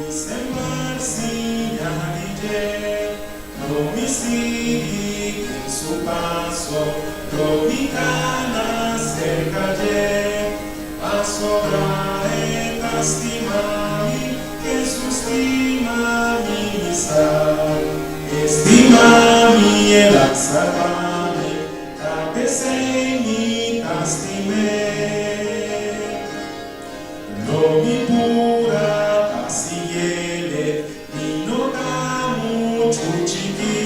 mi semper siña di dje. Lo mi sigui den su paso, lo mi kana serka dje. Pasobra e ta stima mi, Hesus stima mi, mi sa. E stima mi, el a salba mi, ta p'esei mi ta stim'é. Lo mi pura pa siguiele, mi no ta muchu chikí.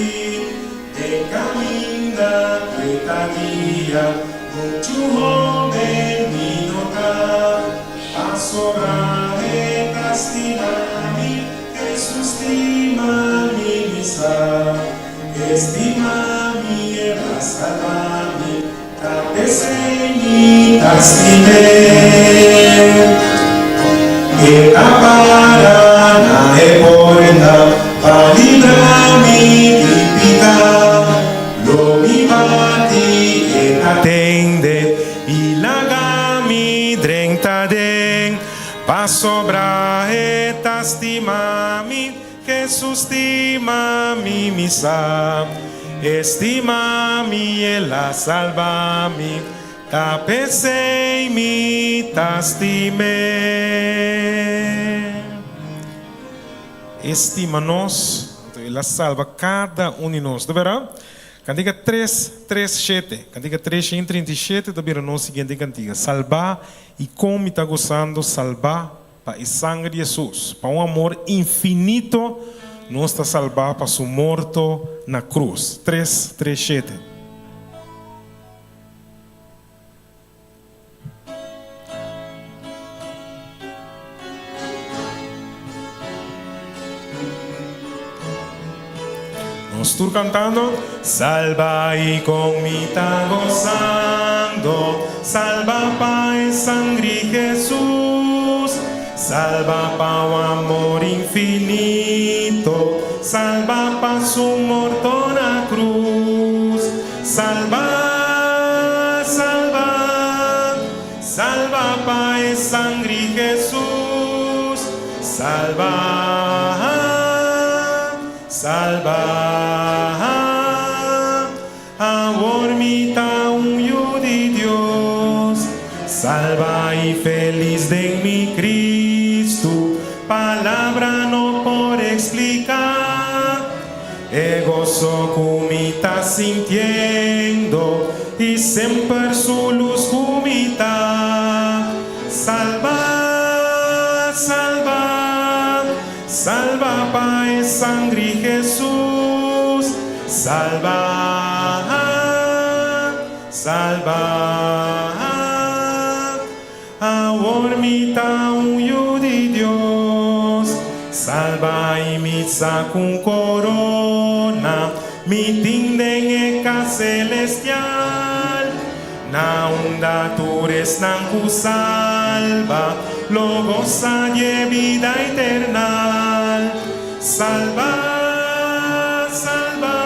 Den kaminda ku e ta guia, muchu hóben mi no ta. Pasobra e ta stima mi, Hesus stima mi, mi sa. E stima mi, el a salba mi. Ta p'esei mi ta stim'é. E ta para na e porta pa libra mi di piká. Lo mi bati, e ta tende i laga mi drenta den. Pasobra e ta stima mi. Hesus stima mi, mi sa. E stima mi, el a salba mi, ta p'esei mi ta stim'é. E stima nos, anto el a salba kada un di nos. Ta bera? Kantiga tres, tres, shete. Kantiga tres shen 37 ta bira nos siguiente kantiga. Salbá i kon mi ta gosando salbá Pa e sanger di Hesus, pa un amor infinito, nos ta salbá pa su morto na krus. Tres, tres, shete. Nos tur kantando. Salba i kon mi ta gosando, Salba pa e sangri Hesus, Salba pa un amor infinito, Salba pa su morto na cruz. Salba, salba, salba pa e sangri Hesus, Salba, Salba, awor mi ta un yu di Dios. Salba i felis den mi Cristo, palabra no por explica e goso cu mi ta sintiendo i semper su luz cu mi ta. Salba, salba. Salba pa e sangri Hesus, salba, salba. Awor mi ta un yu di Dios. Salba i mi sa ku korona mi tin den e kas selestial. Na unda tur esnan ku salba lo gosa di e bida eternal. Salba, salba,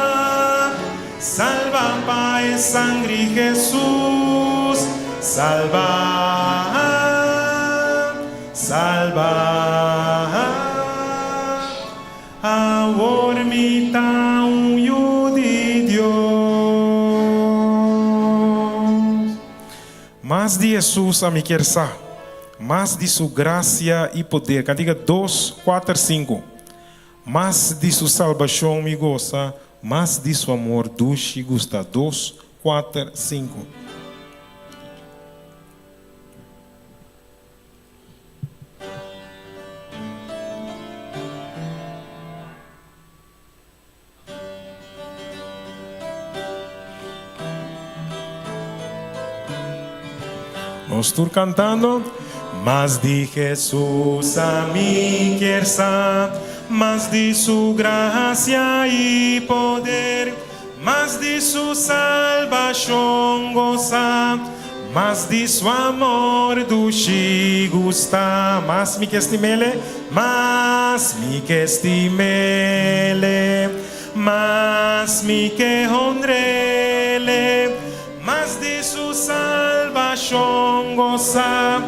salba pa e sangri Hesus. Salba, salba. Awor mi ta un yu di Dios. Mas di Hesus ami kier sa, mas di su gracia i poder. Cantica dos, kuater, sinku. Mas di su salbacion mi gosa, mas di su amor dushi gusta. Dos, kuater, sinku. Nos tur cantando. Mas di Jesús ami kier sa, mas di su gracia y poder. Mas di su salbashon gosa, mas di su amor dushi gusta. Mas mi ke stim'Ele, mas mi ke stim'Ele, mas mi ke honr'Ele. Mas di su salbashon gosa,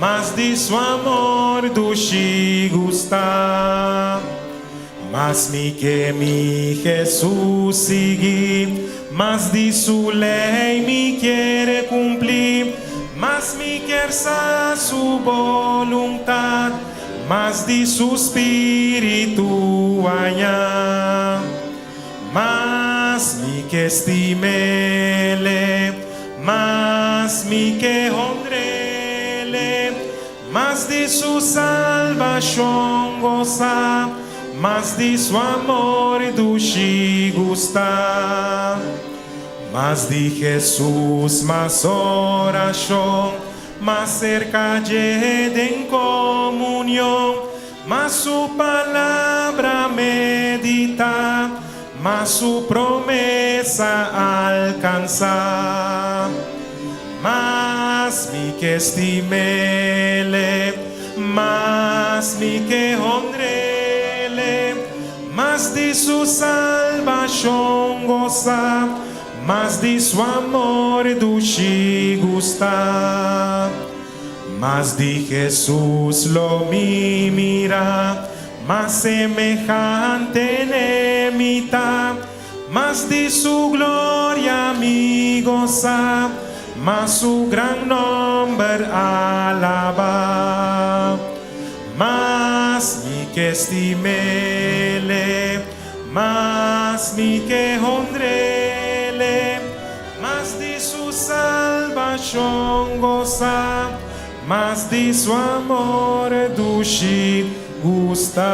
Mas di su amor dushi gusta. Mas mi ke mi Jesus sigui, Mas di su lei mi kier kumpli, Mas mi kier sa su boluntat, Mas di su spiritu haña. Mas mi ke stim'Ele, mas mi ke honr'Ele, Mas di su salbashon gosa, mas di su amor dushi gusta. Mas di Jesus mas orashon, mas serka dje den komunion, mas su palabra meditá, mas su promesa alkansá. Mas mi ke stim'Ele, mas mi ke honr'Ele, mas di su salbashon gosa, mas di su amor dushi gusta. Mas di Hesus lo mi mira, mas semehante n'e mi ta, mas di su gloria mi gosa, mas su gran nomber alaba. Mas mi ke stim'Ele, mas mi ke honr'Ele, Mas di su salbashon gosa, mas di su amor dushi gusta.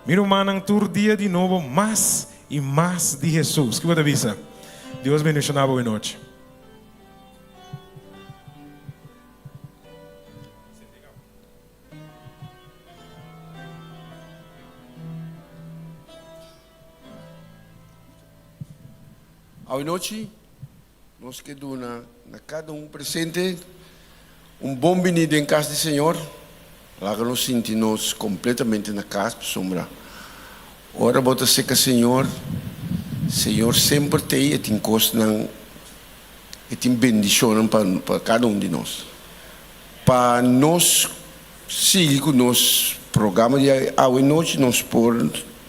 Mi rumannan tur dia di nobo mas i mas di Hesus. Ki bo ta bisa? Dios bendiciona bo e nochi. Awe nochi nos ke duna na kada un presente un bon bini den kas di Señor. Laga nos sinti nos kompletamente na kas pasobra ora bo ta seka Señor, Señor semper t'ei e tin kosnan, e tin bendishonnan pa kada un di nos. Pa nos Sigui ku nos programa di awe nochi nos por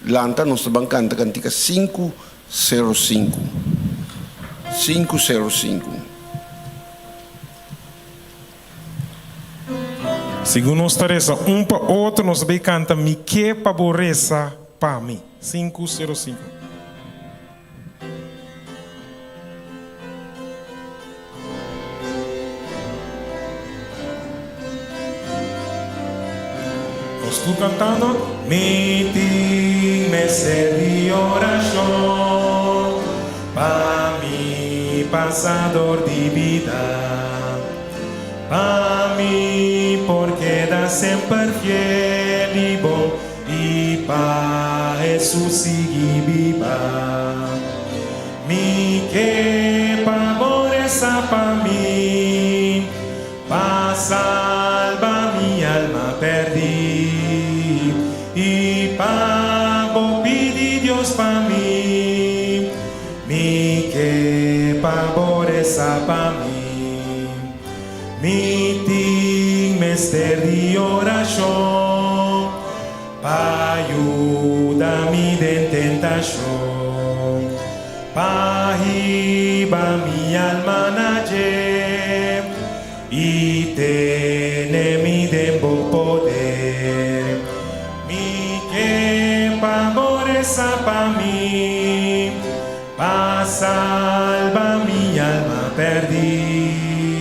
lanta nos ta ban kanta kantika sinku sero sinku sinku sero sinku. Segun nos ta resa un pa otro nos ta bay kanta mi ke pa bo resa pa mi sinku sero sinku. Nos tur cantando. Mi tin mester di oracion pa mi pasador di bida, pa mi por keda semper fiel i bon. I pa Hesus sigui biba. Mi ke pa bo resa pa mi, pa salba mi alma perdí. I pa bo pidi Dios pa mi, mi ke pa bo resa pa mi. Mi tin mester di orashon pa yuda mi den tentashon, pa hiba mi alma na dje i tene mi den bo poder. Mi ke pa bo resa pa mi. Pa salba mi alma perdí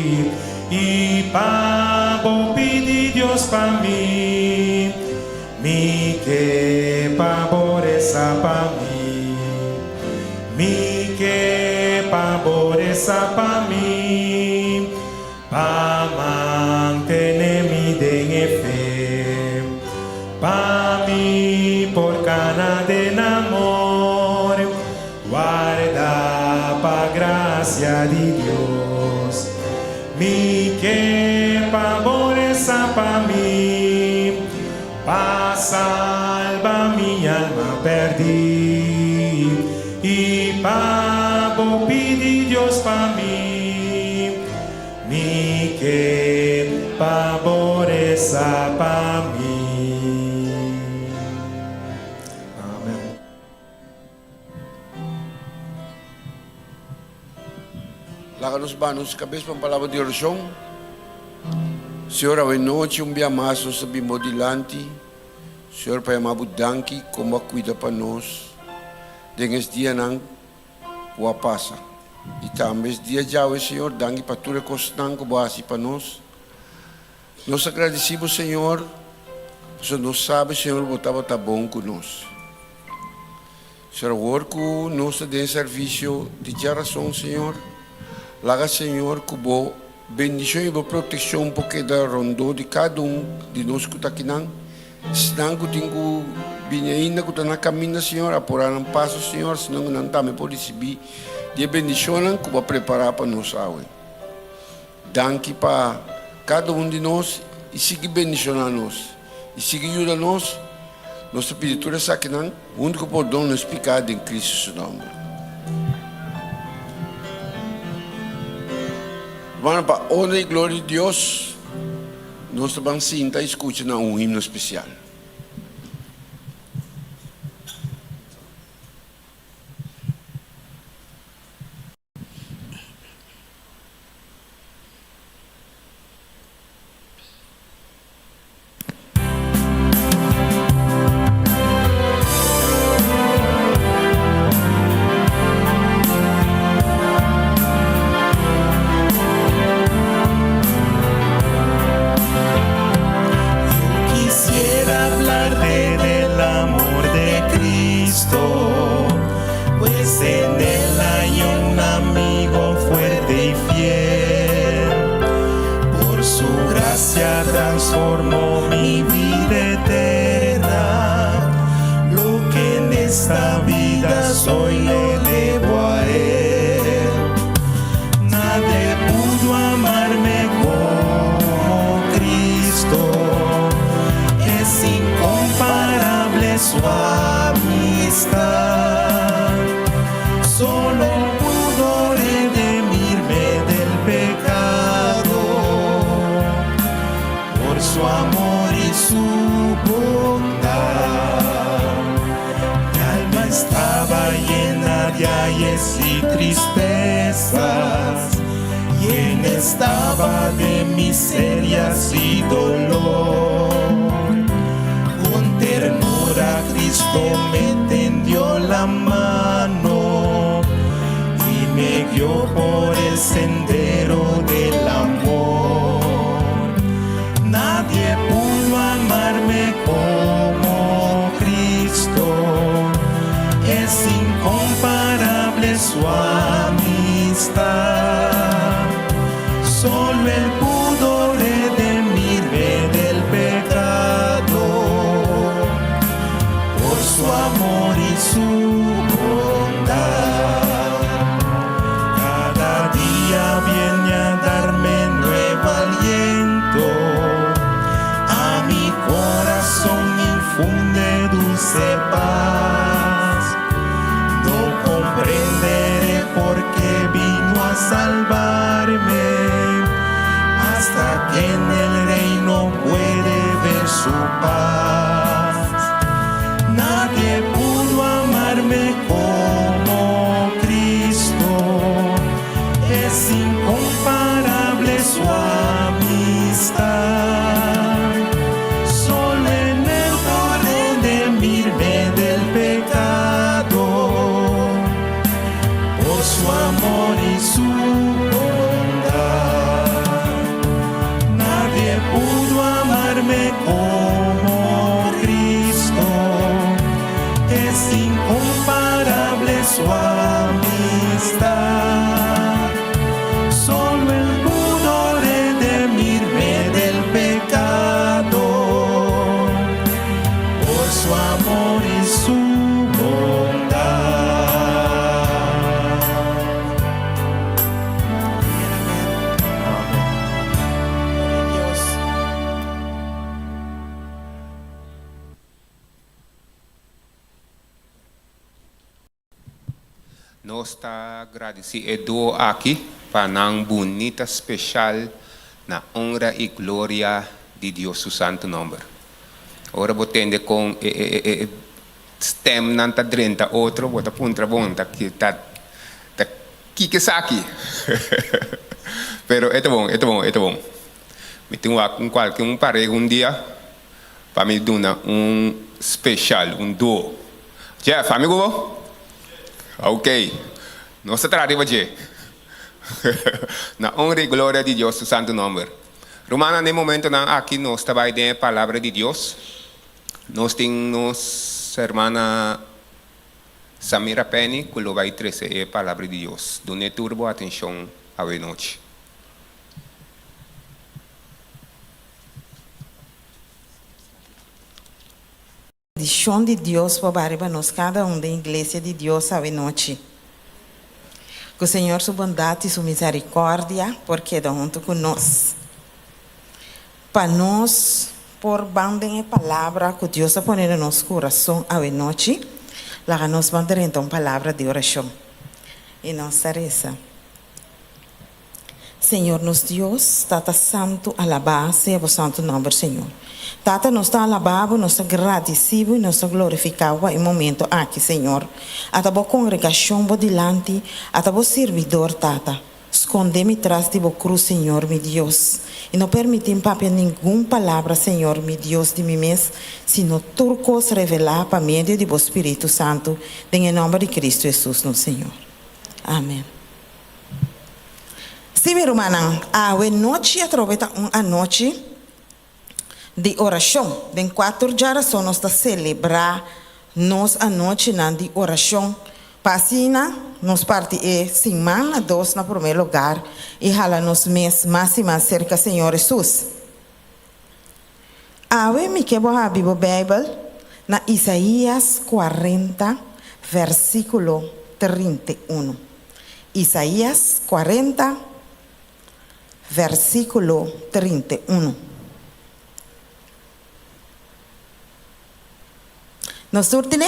i pa bo pidi Dios pa mi, mi ke pa bo resa pa mi, mi ke pa bo resa pa mi, Pa mantene mi den e fe, pa mi por cana den amor, warda pa gracia di Dios. Mi ke pa bo resa pa mi, pa salba mi alma perdi, i pa bo pidi Dios pa mi. Pa bo resa pa mi. Amen. Laga nos baha nos kabes pa un palabra di orashon. Señor, awe nochi un bia mas nos ta bin bo dilanti. Señor, pa yama bo danki kon bo a kuida pa nos den es dianan ku a pasa. I tambe es dia djawe, Señor, danki pa tur e kosnan ku bo a hasi pa nos. Nos ta gradisí bo, Señor, pasobra nos sabe, Señor, bo tabata bon ku nos. Señor, awor ku nos ta den servisio di djarason, Señor, laga, Señor, ku bo bendishon i bo protekshon por keda rondó di kada un di nos ku ta akinan. Esnan ku tin ku bini ainda ku ta na kaminda, Señor, aporá nan paso, Señor, asina ku nan tambe por risibí di e bendishonnan ku bo a prepará pa nos awe. Danki pa kada un di nos i sigui bendishoná nos i sigui yuda nos. Nos ta pidi tur esakinan huntu ku pordon nos piká den Kristu su nòmber. Hermano, pa honra i gloria di Dios, nos ta ban sinta i skucha na un himno spesial. Yo quisiera hablarte del amor de Cristo, pues en él hay un amigo fuerte y fiel. Por su gracia transformó mi vida eterna. Lo que en esta vida soy le debo a él. Nadie pudo amarme como Cristo. Es incomparable su amistad. Solo pudo redimirme del pecado por su amor y su bondad. Mi alma estaba llena de ayes y tristezas, llena estaba de miserias y dolor. Con ternura Cristo me tendió la mano y me guió por el sendero del amor. Nadie pudo amarme como Cristo. Es incomparable su amistad. Solo Él pudo redimirme del pecado por su amor y su bondad. Cada día viene a darme nuevo aliento. A mi corazón infunde dulce paz. No comprenderé por qué vino a salvarme hasta que en el reino puede ver su paz. Nadie pudo amarme como Cristo. Es incomparable su amistad. Solo en él puedo redimirme del pecado por su amor y su bondad. Nadie pudo amarme como Cristo. Es incomparable su amistad. Solo él pudo redimirme del pecado por su amor y su bondad. Amén. Gloria a Dios. Nos ta gradisí e duo aki pa nan bunita speshal. Na honra i gloria di Dios su santu nòmber. Ora bo tende kon e e e stemnan ta drenta otro, bo ta puntra bon, ta ta ta kiko esaki? Pero e ta bon, e ta bon, e ta bon. Mi tin wak un kualke un pareha un dia pa mi duna un special, un duo. Jeff, ami ku bo? Ok, nos ta traha riba dje. Na honra i gloria di Dios su santu nomber. Rumannan, den momentonan aki nos ta bai den e Palabra di Dios. Nos tin nos hermana Samira Penny ku lo bai trese e Palabra di Dios. Dun'é tur bo atenshon awe nochi. Bendishon di Dios por ba riba nos kada un den Iglesia di Dios awe nochi. Ku Señor su bondat i su misericordia por keda huntu ku nos. Pa nos por ban den e palabra ku Dios a pone den nos kurason awe nochi, laga nos ban drenta un palabra di orashon. I nos ta resa. Señor nos Dios, Tata Santu, alabá sea bo santu nòmber, Señor. Tata, nos ta alabá bo, nos ta gradisí bo i nos ta glorifiká bo pa e momento aki, Señor. Ata bo kongregashon bo dilanti, ata bo sirbidor, Tata. Skondé mi tras di bo krus, Señor mi Dios, i no permití mi papia ningun palabra, Señor mi Dios, di mi mes, sino tur kos revelá pa medio di bo Spiritu Santu, den e nòmber di Kristu Hesus nos Señor. Amen. Sí, mi rumannan, awe nochi atrobe ta un anochi di orashon. Den kua tur djarason nos ta selebrá nos anochinan di orashon pa asina nos parti e siman na dos na promé lugar i hala nos mes mas i mas serka Señor Hesus. Awe mi ke bo habri bo Beibel na Isaías kuarenta vèrsikulo 31. Isaías kuarenta vèrsikulo 31. Nos tur tene?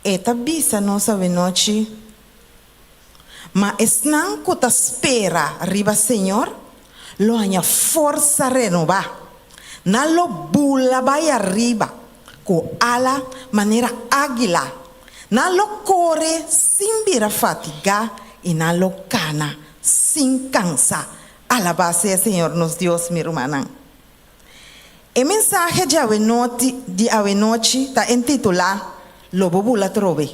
E ta bisa nos awenochi, Ma esnan ku ta spera riba Señor lo haña forsa renobá. Nan lo bula bai ariba ku ala manera águila. Nan lo kore sin bira fatigá i nan lo kana sin kansa. Alabá sea Señor nos Dios, mi rumannan. E mensahe di awenoti di awenochi ta entitulá Lo bo bula atrobe.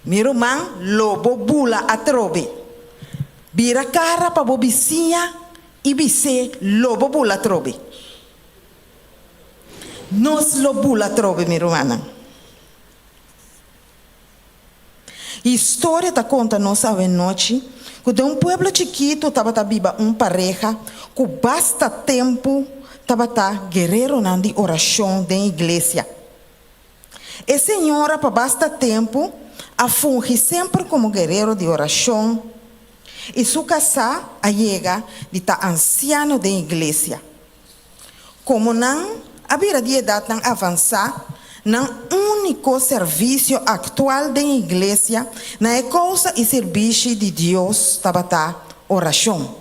Mi ruman, lo bo bula atrobe. Bira kara pa bo bisiña i bis'é lo bo bula atrobe. Nos lo bula atrobe, mi rumannan. Historia ta konta nos awenochi ku den un pueblo chikitu tabata biba un pareha ku basta tempu tabata guereronan di orashon den iglesia. E señora pa basta tempu a fungi semper komo guerero di orashon i su kasá a yega di ta ansiano den iglesia. Komo nan a bira di edatnan avansá, nan úniko servisio aktual den iglesia na e kousa i sirbishi di Dios tabata orashon.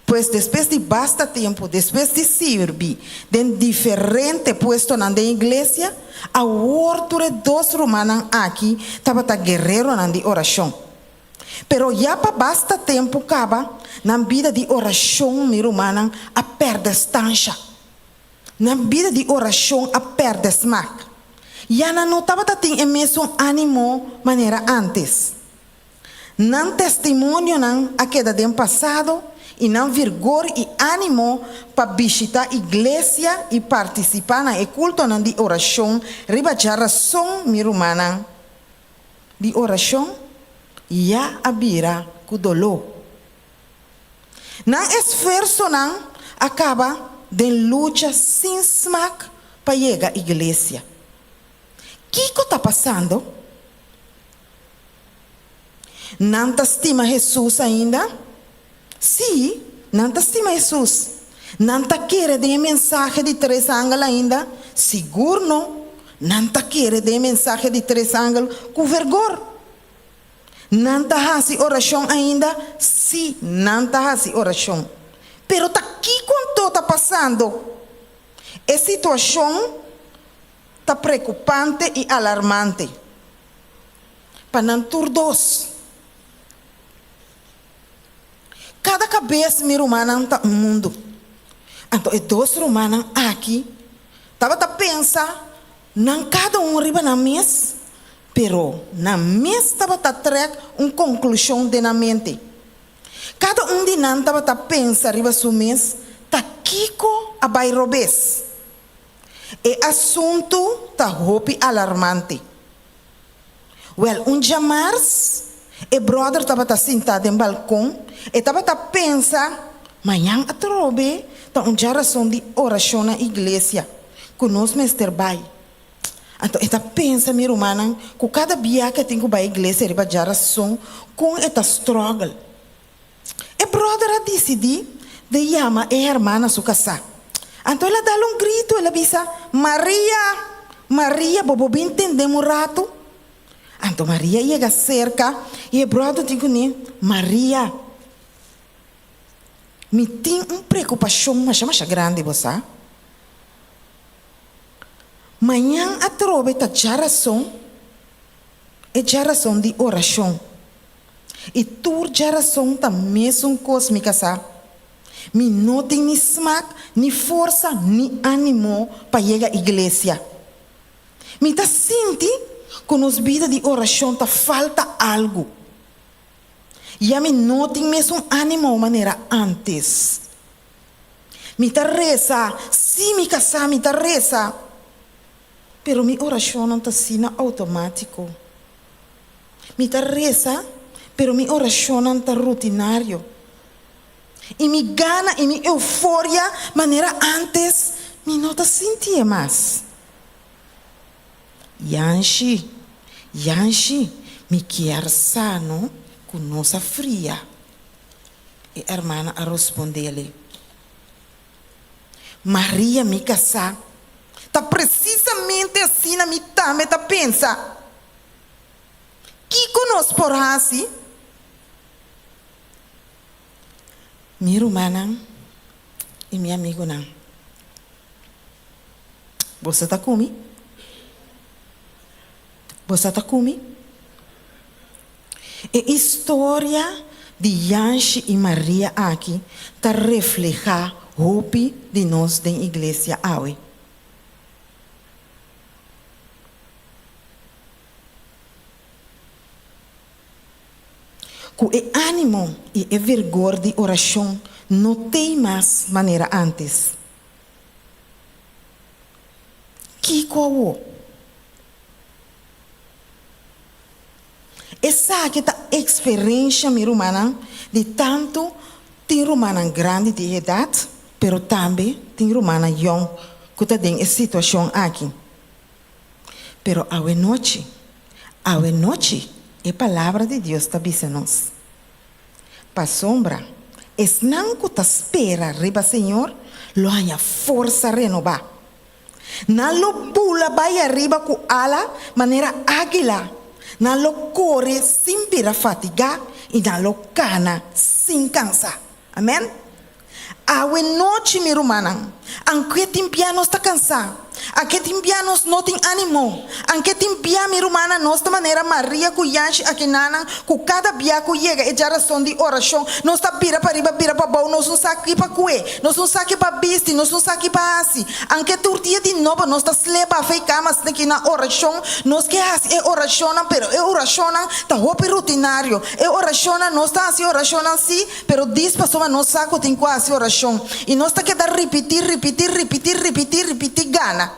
Pues despues di basta tempu despues di sirbi den diferente puestonan den iglesia, awor tur e dos rumannan aki tabata guereronan di orashon. Pero ya pa basta tempu kaba, nan bida di orashon, mi rumannan, a pèrdè stansha. Nan bida di orashon a pèrdè smak. Ya nan no tabata tin e mesun ánimo manera ántes. Nan testimonionan a keda den pasado i nan virgor i ánimo pa bishitá iglesia i partisipá na e kultonan di orashon riba djarason, mi rumannan, Di orashon ya a bira ku doló. Nan esfuersonan a kaba den lucha sin smak pa yega iglesia. Kiko ta pasando? Nan ta stima Hesus ainda? Sí, nan ta stima Hesus. Nan ta kere den e mensahe di tres angel ainda? Sigur no! Nan ta kere den e mensahe di tres angel ku vergor. Nan ta hasi orashon ainda? Sí, nan ta hasi orashon. Pero ta kiko anto ta pasando? E situashon ta preokupante i alarmante pa nan tur dos. Kada kabes mi rumannan ta un mundu. Anto e dos rumannan aki tabata pensa nan kada un riba nan mes, pero nan mes tabata trèk un konklushon den nan mente. Kada un di nan tabata pensa riba su mes ta kiko a bai robes. E asuntu ta hopi alarmante. Wèl, un djamars, e bròder tabata sintá den balkon, e tabata pensa, Mañan atrobe ta un djarason di orashon na iglesia ku nos mester bai. Anto e ta pensa, Mi rumannan, ku kada bia ku e tin ku bai iglesia riba djarason, kon e ta struggle. E bròder a disidí di yama e hermana su kasá. Anto el a dal un gritu, el a bisa, Maria! Maria, bo por bin tendem un ratu? Anto Maria yega serka i e bròder di kuné, Maria, mi tin un preokupashon masha masha grandi, bo sa. Mañan atrobe ta djarason, e djarason di orashon. I tur djarason ta mesun kos mi kasá. Mi no tin ni smak, ni forsa, ni ánimo pa yega iglesia. Mi ta sinti ku nos bida di orashon ta falta algu. Ya mi no tin mesun ánimo manera ántes. Mi ta resa, sí mi kasá mi ta resa, pero mi orashonnan ta asina outomátiko. Mi ta resa, pero mi orashonnan ta rutinario. I mi gana i mi euforia manera ántes mi no ta sintié mas. Yanshi, Yanshi, mi kier sa no ku nos a fria. E hermana a rospondele, Maria mi kasá, ta presisamente asina mi tambe ta pensa. Kiko nos por hasi? Mi rumannan i mi amigunan, boso ta ku mi? Boso ta ku mi? E historia di Yanshi i Maria aki ta reflehá hopi di nos den iglesia awe. Ku e ánimo i e vergor di orashon no t'ei mas manera ántes. Kiko awó? Esaki ta eksperensha, mi rumannan, di tantu tin rumannan grandi di edat, pero tambe tin rumannan yòn ku ta den e situashon aki. Pero awenochi, awenochi e Palabra di Dios ta bisa nos, Pasobra esnan ku ta spera riba Señor lo haña forsa renobá. Nan lo bula bai ariba ku ala manera águila, nan lo kore sin bira fatigá i nan lo kana sin kansa. Amèn. Awe nochi, mi rumannan, anke tin bia nos ta kansá, anke tin bia nos no tin ánimo, anke tin bia, mi rumannan, nos ta manera Maria ku Yanshi akinanan, ku kada bia ku yega e djarason di orashon, nos ta bira pariba, bira pabou, nos no sa ki pa kue, nos no sa ki pa bisti, nos no sa ki pa hasi. Anke tur dia di nobo nos ta sleba afei kama sneki na orashon, nos ke hasi e orashonnan, pero e orashonnan ta hopi rutinario. E orashonnan, nos ta hasi orashonnan sí, Pero dis pasobra nos sa ku tin ku hasi orashon i nos ta keda ripití, ripití, ripití, ripití, ripití gana.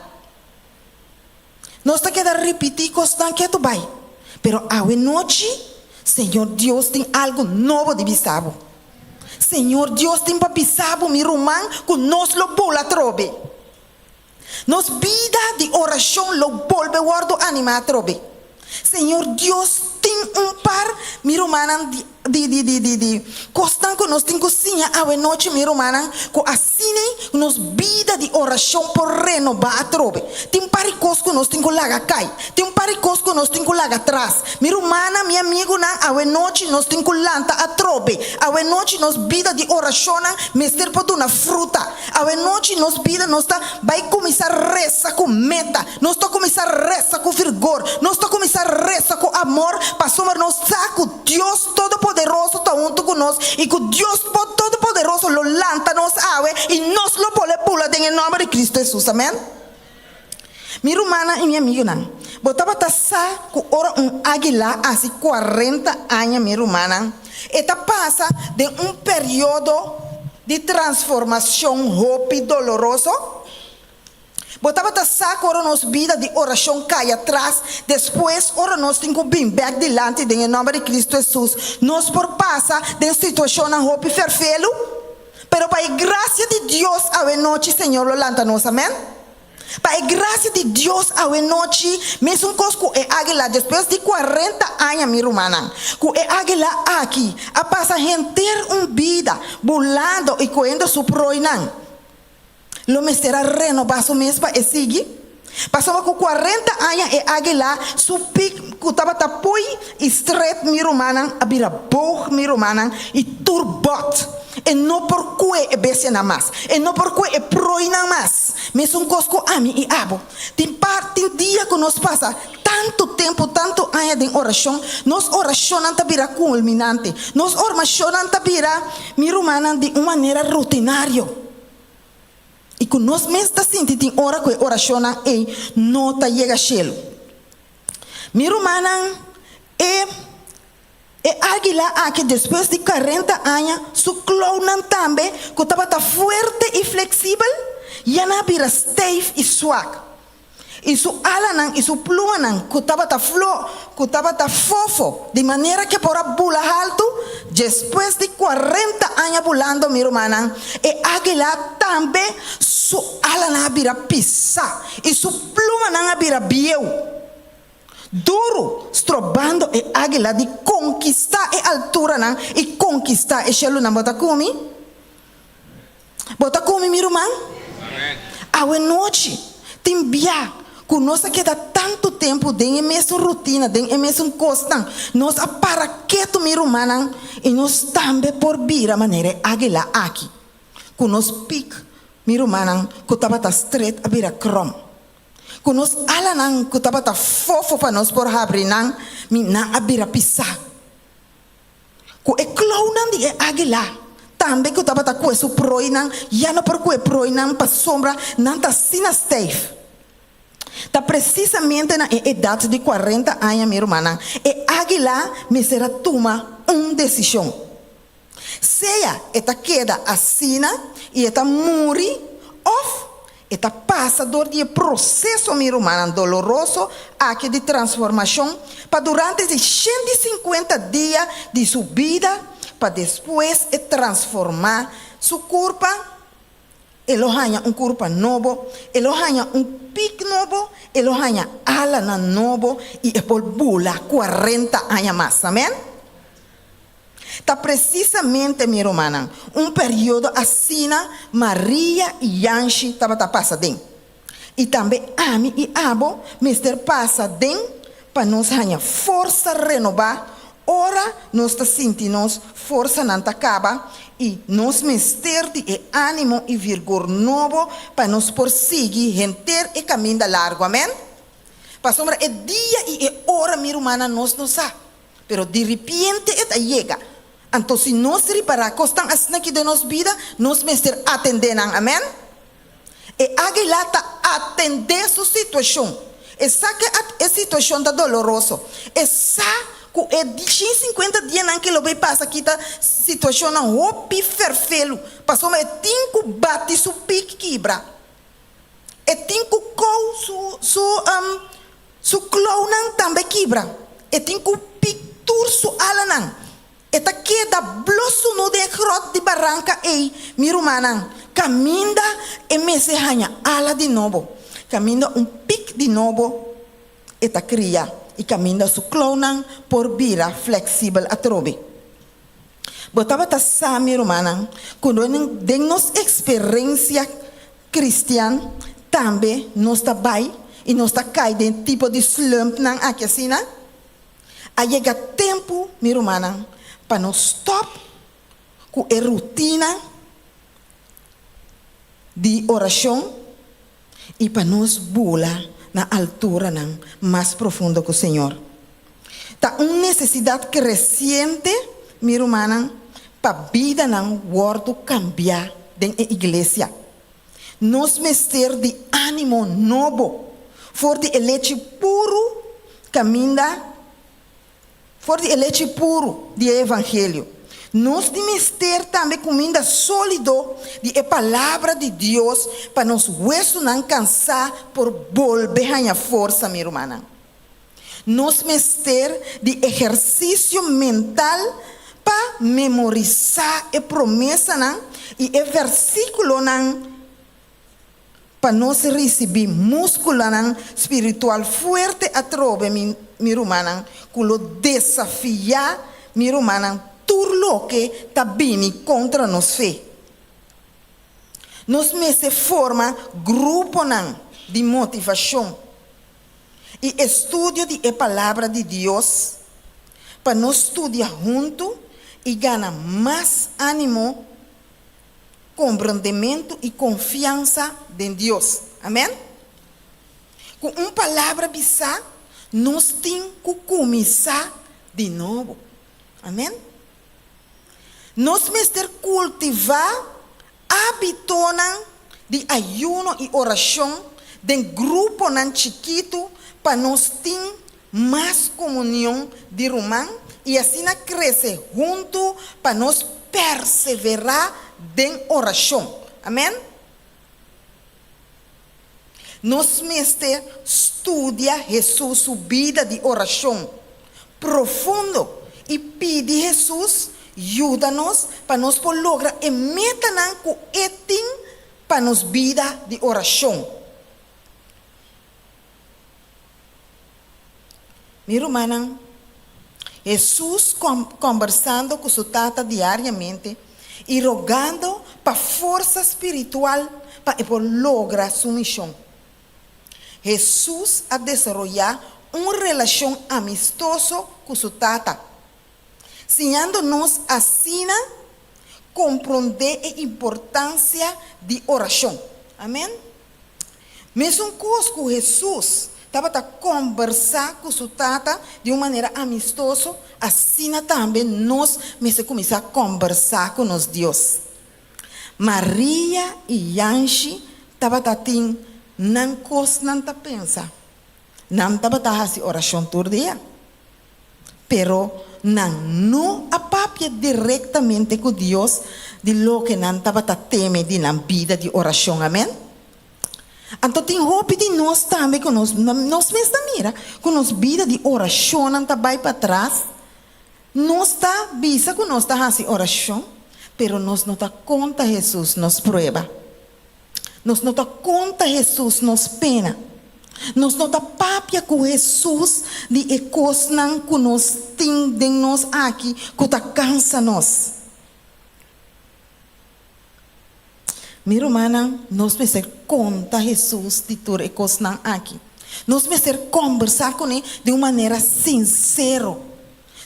Nos ta keda ripití kosnan ketu bai. Pero awe nochi Señor Dios tin algu nobo di bisa bo. Señor Dios tin pa bisa bo, mi ruman, ku nos lo bula atrobe. Nos bida di orashon lo bolbe wòrdu animá atrobe. Señor Dios tin un par, mi rumannan, di di di di di kosnan ku nos tin ku siña awe nochi, mi rumannan, ku asina. asina ku nos bida di orashon por renobá atrobe. Tin un par di kos ku nos tin ku laga kai. Tin un par di kos ku nos tin ku laga atras. Mi rumannan, mi amigunan, awenochi nos tin ku lanta atrobe. Awenochi nos bida di orashonnan mester por duna fruta. Awenochi nos bida nos ta bai kuminsá resa ku meta. Nos ta kuminsá resa ku firgor. Nos ta kuminsá resa ku amor pasobra nos sa ku Dios Todopoderoso ta huntu ku nos i ku Dios Todopoderoso lo lanta nos awe i nos lo bole bula den e nòmber di Kristu Hesus. Amèn. Mi rumannan i mi amigunan, bo tabata sa ku ora un águila hasi kuarenta aña, mi rumannan, e ta pasa den un periodo di transformashon hopi doloroso? Bo tabata sa ku ora nos bida di orashon kai atras, despues ora nos tin ku bin bèk dilanti den e nòmber di Kristu Hesus, nos por pasa den situashonnan hopi ferfelu? Pero pa e grasia di Dios awenochi Señor lo lanta nos, amèn. Pa e grasia di Dios awenochi, mesun kos ku e águila despues di kuarenta aña, mi rumannan, ku e águila aki a pasa henter un bida bulando i koendo su proinan. Lo mester a renobá su mes pa e sigui. Pasobra ku kuarenta aña e águila su pik ku tabata pui i stret mi rumannan a bira boog mi rumannan i tur bòt. E no por kue e bestianan mas. E no por kue e proinan mas. Mesun kos ku ami i abo. Tin par tin dia ku nos pasa tantu tempu tantu aña den orashon, nos orashonnan ta bira kulminante. Nos ormashonnan ta bira mi rumannan di un manera rutinario. I ku nos mes ta sinti tin ora ku e orashonnan ei no ta yega shelu. Mi rumannan, e e águila aki despues di karenta aña su klounan tambe ku tabata fuerte i fleksibel ya nan a bira steif i swak. I su alanan i su plumanan ku tabata flo, ku tabata fofo, di manera ku e por a bula haltu, despues di kuarenta aña bulando, mi rumannan, e águila tambe su alanan a bira pisá i su plumanan a bira bieu, duru, strobando e águila di konkistá e alturanan i konkistá e shelunan. Bo ta ku mi? Bo ta ku mi, mi ruman? Awe nochi tin bia ku nos a keda tantu tempu den e mesun rutina, den e mesun kosnan. Nos a para ketu, mi rumannan, i nos tambe por bira manera e águila aki, ku nos pik, mi rumannan, ku tabata stret a bira krom. Ku nos alanan ku tabata fofo pa nos por habri nan, mi nan a bira pisá. Ku e klounan di e águila, tambe ku tabata kue su proinan, ya no por kue proinan pasobra nan ta asina steif. Ta presisamente na e edat di kuarenta aña, mi rumannan, e águila mester a tuma un desishon. Sea e ta keda asina i e ta muri òf E ta pasa dor di e proseso, mi rumannan, doloroso aki di transformashon pa durante di 150 dia di su bida pa despues e transformá su kurpa, e lo haña un kurpa nobo, e lo haña un pik nobo, e lo haña alanan nobo i e por bula 40 aña mas. Amèn? Ta presisamente, mi rumannan, un periodo asina Maria i Yanshi tabata pasa den. I tambe ami i abo mester pasa den pa nos haña forsa renobá ora nos ta sinti nos forsanan ta kaba i nos mester di e ánimo i virgor nobo pa nos por sigui henter e kaminda largu. Amèn? Pasobra e dia i e ora, mi rumannan, nos no sa. Pero diripiente e ta yega. Anto si nos ripará kosnan asina aki den nos bida, nos mester atendé nan. Amèn? E águila ta atendé su situashon. E sa ku e situashon ta doloroso. E sa ku e 150 dianan ku e lo bai pasa aki ta situashonnan hopi ferfelu, pasobra e tin ku bati su pik kibra. E tin ku kou su su su klounan tambe kibra. E tin ku pik tur su alanan. E ta keda blo sunu den e grot di baranka ei, mi rumannan, kaminda e mester haña ala di nobo, kaminda un pik di nobo e ta kria i kaminda su klounan por bira fleksibel atrobe. Bo tabata sa, mi rumannan, ku den nos eksperensia kristian tambe nos ta bai i nos ta kai den tipo di slumpnan aki asina? A yega tempu, mi rumannan, pa nos stòp ku e rutina di orashon i pa nos bula na alturanan mas profundo ku Señor. Ta un nesesidat kresiente, mi rumannan, pa bidanan wòrdu kambiá den e iglesia. Nos mester di ánimo nobo for di e lechi puru kaminda For di e lechi puru di e evangelio, nos di mester tambe kuminda sólido di e Palabra di Dios pa nos wesunan kansá por bolbe haña forsa, mi rumannan. Nos mester di ehersisio mental pa memorisá e promesanan i e versíkulonan Pa nos risibí múskulanan spiritual fuerte atrobe, mi, mi rumannan, ku lo desafiá, mi rumannan, tur loke ta bini kontra nos fe. Nos mester forma gruponan di motivashon i estudio di e Palabra di Dios pa nos studia huntu i gana mas ánimo Komprondementu i konfiansa den Dios. Amen. Ku un palabra bisá, nos tin ku kuminsá di nobo. Amen. Nos mester kultivá ábitonan di ayuno i orashon den gruponan chikitu pa nos tin mas komunion di ruman i asina krese huntu pa nos perseverá den orashon. Amèn. Nos mester studia Hesus su bida di orashon profundo i pidi Hesus yuda nos pa nos por logra e metanan ku e tin pa nos bida di orashon. Mi rumannan, Hesus kombersando ku su Tata diariamente i rogando pa forsa spiritual pa e por logra su mishon. Hesus a desaroyá un relashon amistoso ku su Tata, siñando nos asina komprondé e importansia di orashon. Amèn. Mesun kos ku Hesus tabata kòmbersá ku su Tata di un manera amistoso, asina tambe nos mester kuminsá kòmbersá ku nos Dios. Maria i Yanshi tabata tin nan kosnan ta pensa. Nan tabata hasi orashon tur dia. Pero nan no a papia direktamente ku Dios di loke nan tabata teme di nan bida di orashon. Amen. Anto tin hopi di nos tambe ku nos nos mes ta mira ku nos bida di orashonnan ta bai patras. Nos ta bisa ku nos ta hasi orashon, pero nos no ta konta Hesus nos prueba. Nos no ta konta Hesus nos pena. Nos no ta papia ku Hesus di e kosnan ku nos tin den nos aki ku ta kansa nos. Mi rumannan, nos mester konta Hesus di tur e kosnan aki. Nos mester kòmbersá kuné di un manera sinsero.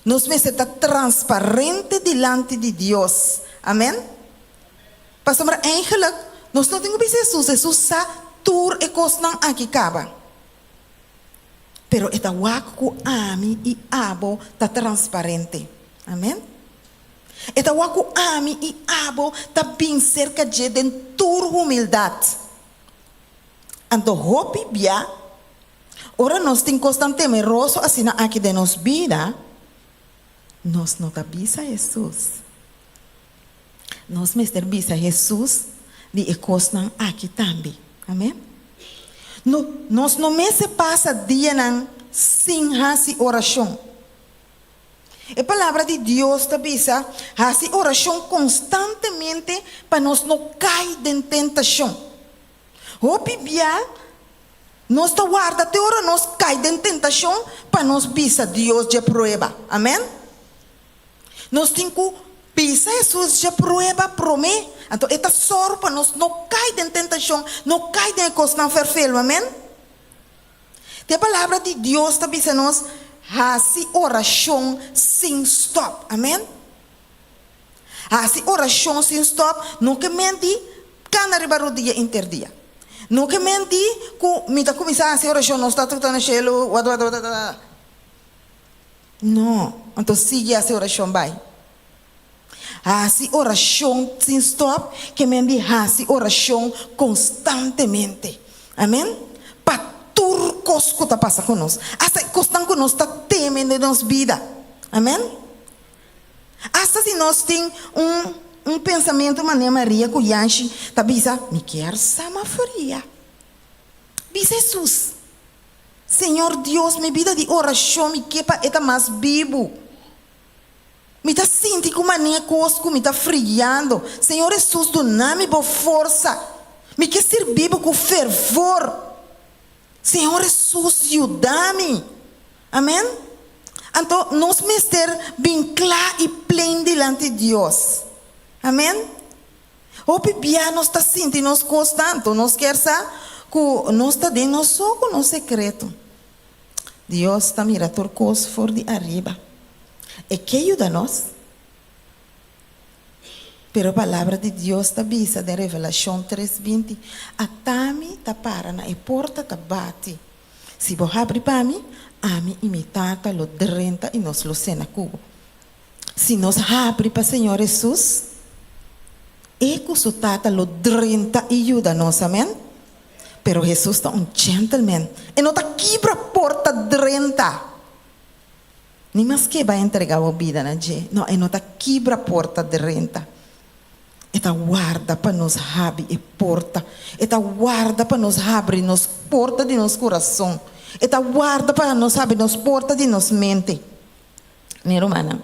Nos mester ta transparente dilanti di Dios. Amèn. Pasobra eigenlijk nos no tin ku bisa Hesus, Hesus sa tur e kosnan aki kaba. Pero e ta wak ku ami i abo ta transparente. Amen. E ta wak ku ami i abo ta bin serka dje den tur humildat. Anto hopi bia, ora nos tin kosnan temeroso asina aki den nos bida, nos no ta bisa Hesus. Nos mester bisa Hesus di e kosnan aki tambe. Amen. No, nos no mester pasa dianan sin hasi orashon. E Palabra di Dios ta bisa, Hasi orashon konstantemente pa nos no kai den tentashon. Hopi bia nos ta warda te ora nos kai den tentashon pa nos bisa Dios dje prueba. Amen. Nos tin ku. Bisa Hesus dje prueba promé, anto e ta sòru pa nos no kai den tentashon, no kai den e kosnan fèrfelu. Amèn. Te Palabra di Dios ta bisa nos, Hasi orashon sin stòp. Amèn. Hasi orashon sin stòp no ke men di kana riba rudia inter dia. No ke men di ku mi ta kuminsá hasi orashon, nos Tata ku ta na shelu, wat wat wat wat. No, anto sigui hasi orashon bai. Hasi orashon sin stòp ke men di hasi orashon konstantemente. Amen. Pa tur kos ku ta pasa ku nos, asta e kosnan ku nos ta teme den nos bida. Amen. Asta si nos tin un un pensamentu manera Maria ku Yanshi ta bisa, Mi kier sa ma fria. Bisa Hesus, Señor Dios, mi bida di orashon mi ke pa e ta mas bibu. Mi ta sinti ku mania kos ku mi ta friando. Señor Hesus, duna mi bo forsa. Mi ke sirbi bo ku fervor. Señor Hesus, yuda mi. Amen. Anto nos mester bin kla i plen dilanti Dios. Amen. Hopi bia nos ta sinti nos kos tantu, nos kier sa ku nos ta den nos so ku nos sekreto. Dios ta mira tur kos for di ariba. E ke yuda nos. Pero Palabra di Dios ta bisa den Revelashon tres binti, Atami ta para na e porta ta bati. Si bo habri pa mi, ami i mi Tata lo drenta i nos lo sena ku bo. Si nos habri pa Señor Hesus, E ku Su Tata lo drenta i yuda nos. Amen. Pero Hesus ta un gentleman. E no ta kibra porta drenta. Ni maske bai entrega bo bida na dje. No, e no ta kibra porta drenta. E ta warda pa nos habri e porta. E ta warda pa nos habri nos porta di nos kurason. E ta warda pa nos habri nos porta di nos mente. Mi rumannan,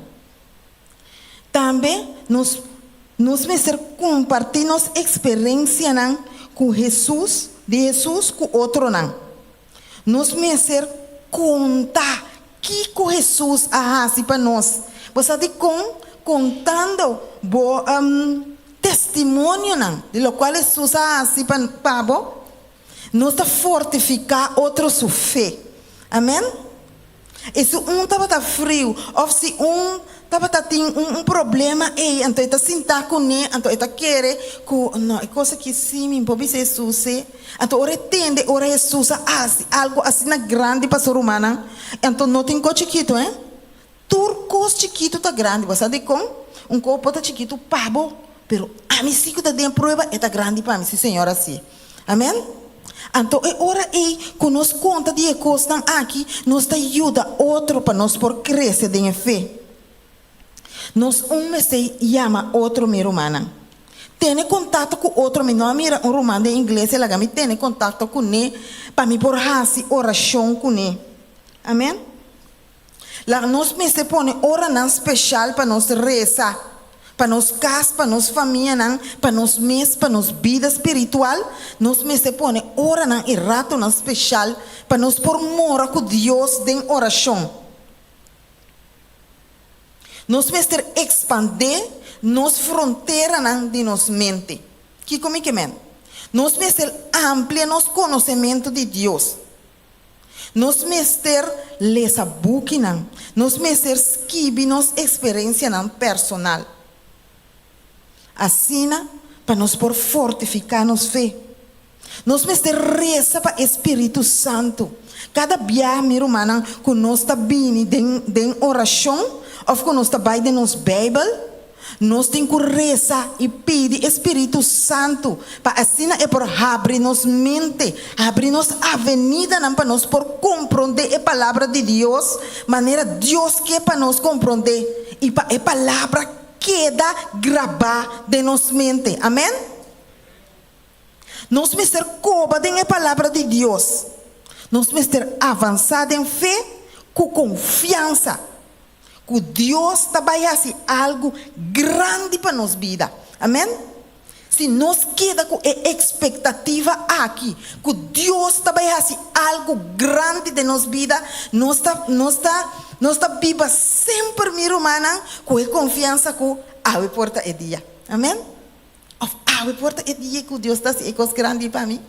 tambe nos nos mester kompartí nos eksperensianan ku Hesus, di Hesus ku otronan. Nos mester konta kiko Hesus a hasi pa nos. Bo sa dikon? Kontando bo testimonionan di lokual Hesus a hasi pa bo, nos ta fortifiká otro su fe. Amèn. I si un tabata friu òf si un tabata tin un problema ei, anto e ta sintá kuné, anto e ta kere ku, No, e kos aki sí mi por bisa Hesus e. Anto ora e tende ora Hesus a hasi algu asina grandi pa su rumannan, anto no tin kos chikitu, hein. Tur kos chikitu ta grandi. Bo sa dikon? Un kos por ta chikitu pa bo, pero ami sí ku ta den prueba, e ta grandi pa mi. Sí, Señor a si. Amen. Anto e ora ei ku nos konta di e kosnan aki, nos ta yuda otro pa nos por krese den e fe. Nos un mester yama otro mi rumannan. Tene kontakto ku otro. Mi no a mira un ruman den iglesia laga mi tene kontakto kuné pa mi por hasi orashon kuné. Amen. Laga nos mester pone oranan speshal pa nos resa, pa nos kas, pa nos famianan, pa nos mes, pa nos bida spiritual. Nos mester pone oranan i ratonan speshal pa nos por mora ku Dios den orashon. Nos mester ekspandé nos fronteranan di nos mente. Kiko mi ke men? Nos mester amplia nos konosementu di Dios. Nos mester lesa bukinan. Nos mester skibi nos eksperensianan personal. Asina pa nos por fortifiká nos fe. Nos mester resa pa e Spiritu Santu. Kada biaha, mi rumannan, ku nos ta bini den den orashon òf ku nos ta bai den nos Beibel, Nos tin ku resa i pidi e spiritu santu pa asina e por habri nos mente, habri nos avenidanan pa nos por komprondé e Palabra di Dios manera Dios ke pa nos komprondé i pa e Palabra keda grabá den nos mente. Amèn? Nos mester koba den e Palabra di Dios. Nos mester avansá den fe ku konfiansa. Ku Dios ta bai hasi algu grandi pa nos bida. Amen. Si nos keda ku e ekspektativa aki, ku Dios ta bai hasi algu grandi den nos bida, nos ta, nos ta, nos ta biba semper, mi rumannan, ku e konfiansa ku. awe por ta e dia. Amen? Of awe por ta e dia ku Dios ta hasi e kos grandi pa mi.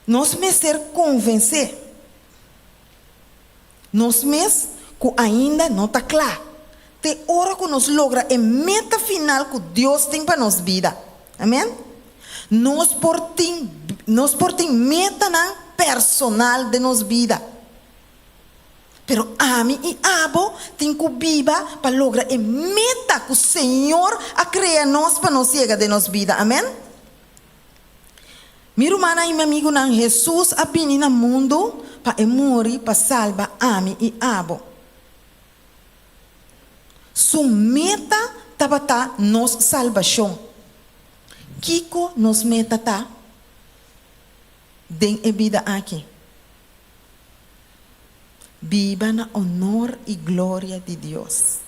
Nos mester konvensé nos mes ku ainda no ta kla te ora ku nos logra e meta final ku Dios tin pa nos bida. Amen? Nos por tin nos por tin metanan personal den nos bida. Pero ami i abo tin ku biba pa logra e meta ku Señor a krea nos pa nos yega den nos bida. Amen? Mi rumannan i mi amigunan, Hesus a bini na mundu pa e muri pa salba ami i abo. Su meta tabata nos salbashon. Kiko nos meta ta den e bida aki? Biba na honor i gloria di Dios.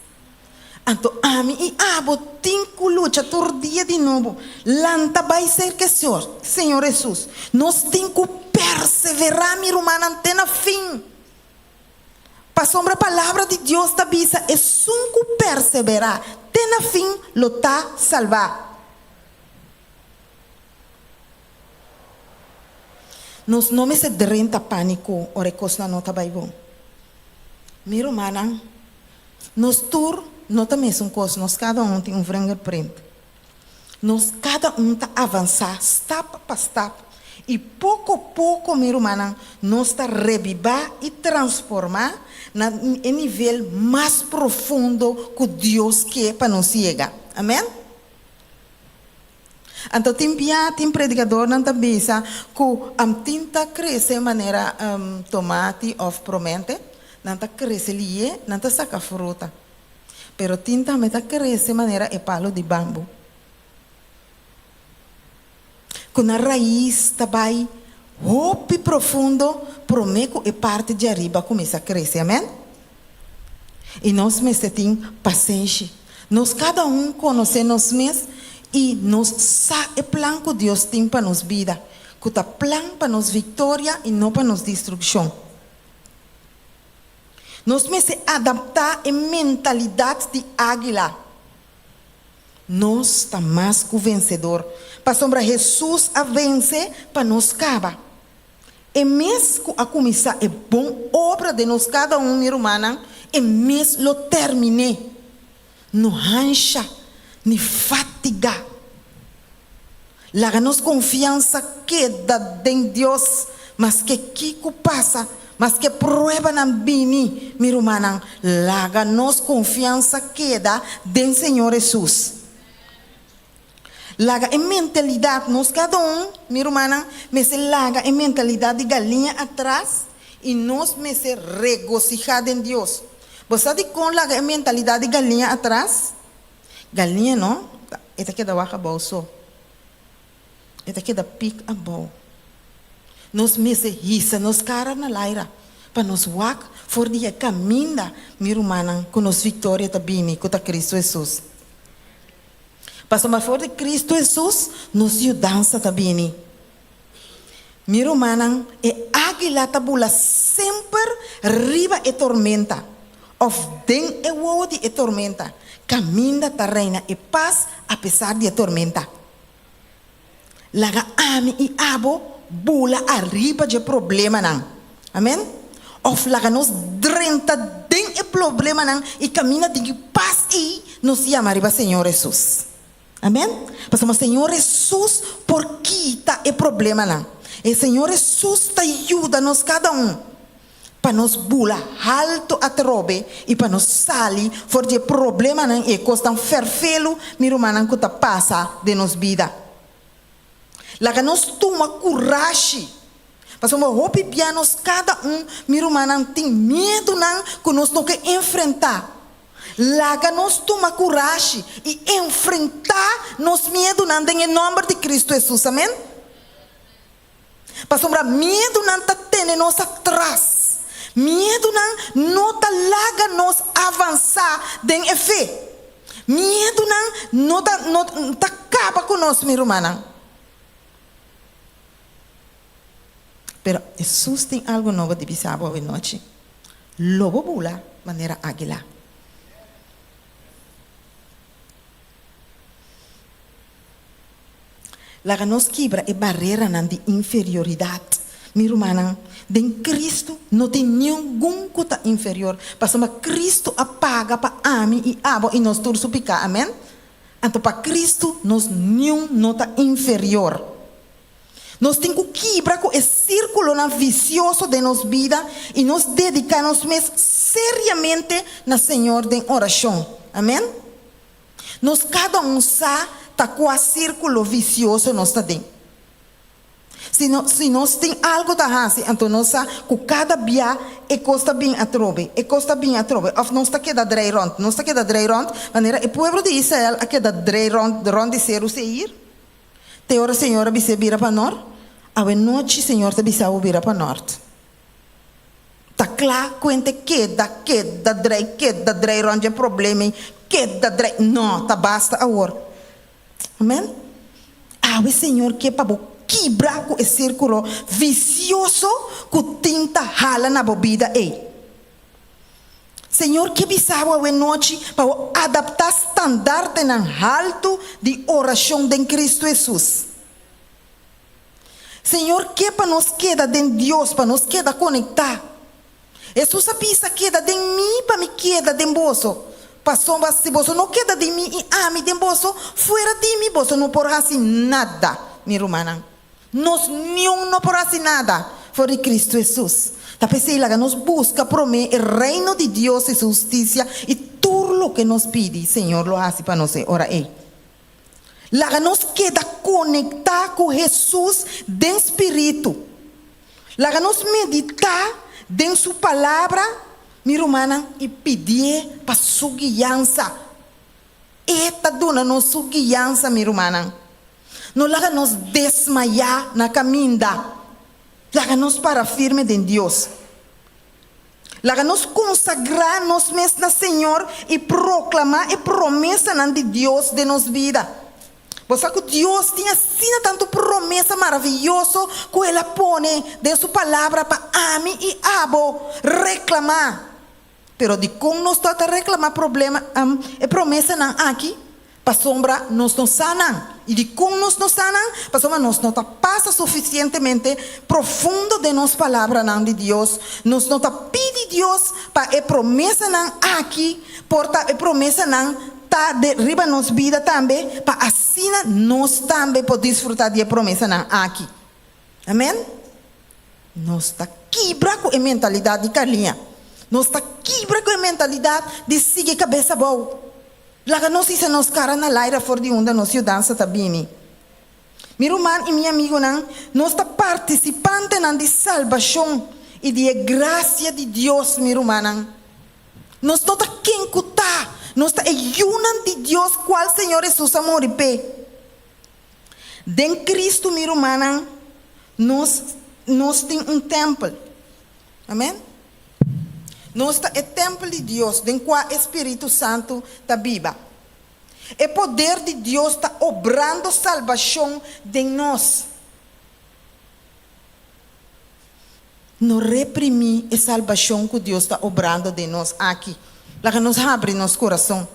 Anto ami i abo tin ku lucha tur dia di nobo, lanta bai serka e Señor, Señor Hesus. Nos tin ku perseverá, mi rumannan, te na fin. Pasobra Palabra di Dios ta bisa, Esun ku perseverá te na fin lo ta salbá. Nos no mester drenta pániko ora e kosnan no ta bai bon. Mi rumannan, nos tur no ta mesun kos, nos kada un tin un vingerprint. Nos kada un ta avansá stap pa stap i poko poko, mi rumannan, nos ta rebibá i transformá na e nivel mas profundo ku Dios ke pa nos yega. Amèn? Anto tin bia tin predikadornan ta bisa ku tin ta krese manera tomati òf promente, nan ta krese lié, nan ta saka fruta. Pero tin tambe ta krese manera e palu di bambu, ku nan rais ta bai hopi profundo promé ku e parti djariba kuminsá krese. Amèn? I nos mester tin pasenshi. Nos kada un konosé nos mes i nos sa e plan ku Dios tin pa nos bida, ku ta plan pa nos viktoria i no pa nos destrukshon. Nos mester adaptá e mentalidat di águila. Nos ta mas ku vensedor, pasobra Hesus a vense pa nos kaba. E mes ku a kuminsá e bon obra den nos kada un, mi rumannan, e mes lo termin'é. No hansha ni fatigá. Laga nos konfiansa keda den Dios maske kiko pasa, maske pruebanan bini, mi rumannan, laga nos konfiansa keda den Señor Hesus. Laga e mentalidat, nos kada un, mi rumannan, mester laga e mentalidat di galiña atras i nos mester regosihá den Dios. Bo sa dikon laga e mentalidat di galiña atras? Galiña no, e ta keda wak abou so. E ta keda pik abou. Nos mester hisa nos kara na laira pa nos wak for di e kaminda, mi rumannan, ku nos viktoria ta bini, ku ta Kristu Hesus. Pasobra for di Cristo Hesus nos yudansa ta bini. Mi rumannan, e águila ta bula semper riba e tormenta, òf den e wowo di e tormenta, kaminda ta reina e pas apesar di e tormenta. Laga ami i abo bula ariba dje problemanan. Amen. Of laga nos drenta den e problemanan i kaminda den ki pas ei nos yama riba Señor Hesus. Amen. Pasobra Señor Hesus por kita e problemanan. E Señor Hesus ta yuda nos kada un pa nos bula haltu atrobe i pa nos sali for di e problemanan i e kosnan ferfelu, mi rumannan, ku ta pasa den nos bida. Laga nos tuma kurashi, pasobra hopi bia nos kada un, mi rumannan, tin miedunan ku nos no ke enfrentá. Laga nos tuma kurashi i enfrentá nos miedunan den e nòmber di Kristu Hesus. Amen. Pasobra miedunan ta tene nos atras. Miedunan no ta laga nos avansá den e fe. Miedunan no ta no ta kaba ku nos, mi rumannan. Pero Hesus tin algu nobo di bisa bo awenochi. Lo bo bula manera águila. Laga nos kibra e bareranan di inferioridat. Mi rumannan, den Kristu no tin ningun ku ta inferior, pasobra Kristu a paga pa ami i abo i nos tur su piká. Amèn? Anto pa Kristu nos niun no ta inferior. Nos tin ku kibra ku e sírkulonan visioso den nos bida i nos dediká nos mes seriamente na Señor den orashon. Amèn? Nos kada un sa ta kua sírkulo visioso nos ta den. Si no, si nos tin algu ta hasi, anto nos sa ku kada bia e kos ta bin atrobe, e kos ta bin atrobe, òf nos ta keda drei rònt, nos ta keda drei rònt, manera e pueblo di Israel a keda drei rònt rònt di Seru Seir. Te ora Señor a bis'é bira pa nort, awe nochi Señor ta bisa bo bira pa nort. Ta kla kuente keda, keda drei, keda drei rònt dje problema ei, keda drei, no, ta basta awor. Amen. Awe Señor ke pa bo kibra ku e sirkulo visioso ku tin ta hala na bo bida ei. Señor ke bisa bo awe nochi pa bo adaptá standartenan haltu di orashon den Kristu Hesus. Señor ke pa nos keda den Dios, pa nos keda konektá. Hesus a bisa, Keda den mi pa mi keda den boso. Pasobra si boso no keda den mi i ami den boso, fuera di mi boso no por hasi nada, mi rumannan. Nos niun no por hasi nada for di Kristu Hesus. Ta p'esei laga nos buska promé e Reino di Dios i su hustisia, i tur loke nos pidi, Señor lo hasi pa nos e ora ei. Laga nos keda konektá ku Hesus den spiritu. Laga nos meditá den su Palabra, mi rumannan, i pidié pa su guiansa. E ta duna nos su guiansa, mi rumannan. No laga nos desmayá na kaminda. Laga nos para firme den Dios. Laga nos konsagrá nos mes na Señor i proklamá e promesanan di Dios den nos bida. Bo sa ku Dios tin asina tantu promesa maravioso ku el a pone den su Palabra pa ami i abo reklamá. Pero dikon nos ta ta reklamá problema e promesanan aki? Pasobra nos no sa nan. I dikon nos no sa nan? Pasobra nos no ta pasa sufisientemente profundo den nos palabranan di Dios. Nos no ta pidi Dios pa e promesanan aki por ta e promesanan ta de riba nos bida tambe, pa asina nos tambe por disfrutá di e promesanan aki. Amen. Nos ta kibra ku e mentalidat di Carlinha. Nos ta kibra ku e mentalidat di sigui kabes abou. Laga nos hisa nos kara na laira for di unda nos yudansa ta bini. Mi ruman i mi amigunan, nos ta partisipantenan di salbashon i di e grasia di Dios, mi rumannan. Nos no ta ken ku ta, nos ta e yunan di Dios kual Señor Hesus a muri p'e. Den Kristu, mi rumannan, nos nos tin un tèmpel. Amèn. Nos ta e tèmpel di Dios den kua e Spiritu Santu ta biba. E poder di Dios ta obrando salbashon den nos. No reprimí e salbashon ku Dios ta obrando den nos aki. Laga nos habri nos kurason.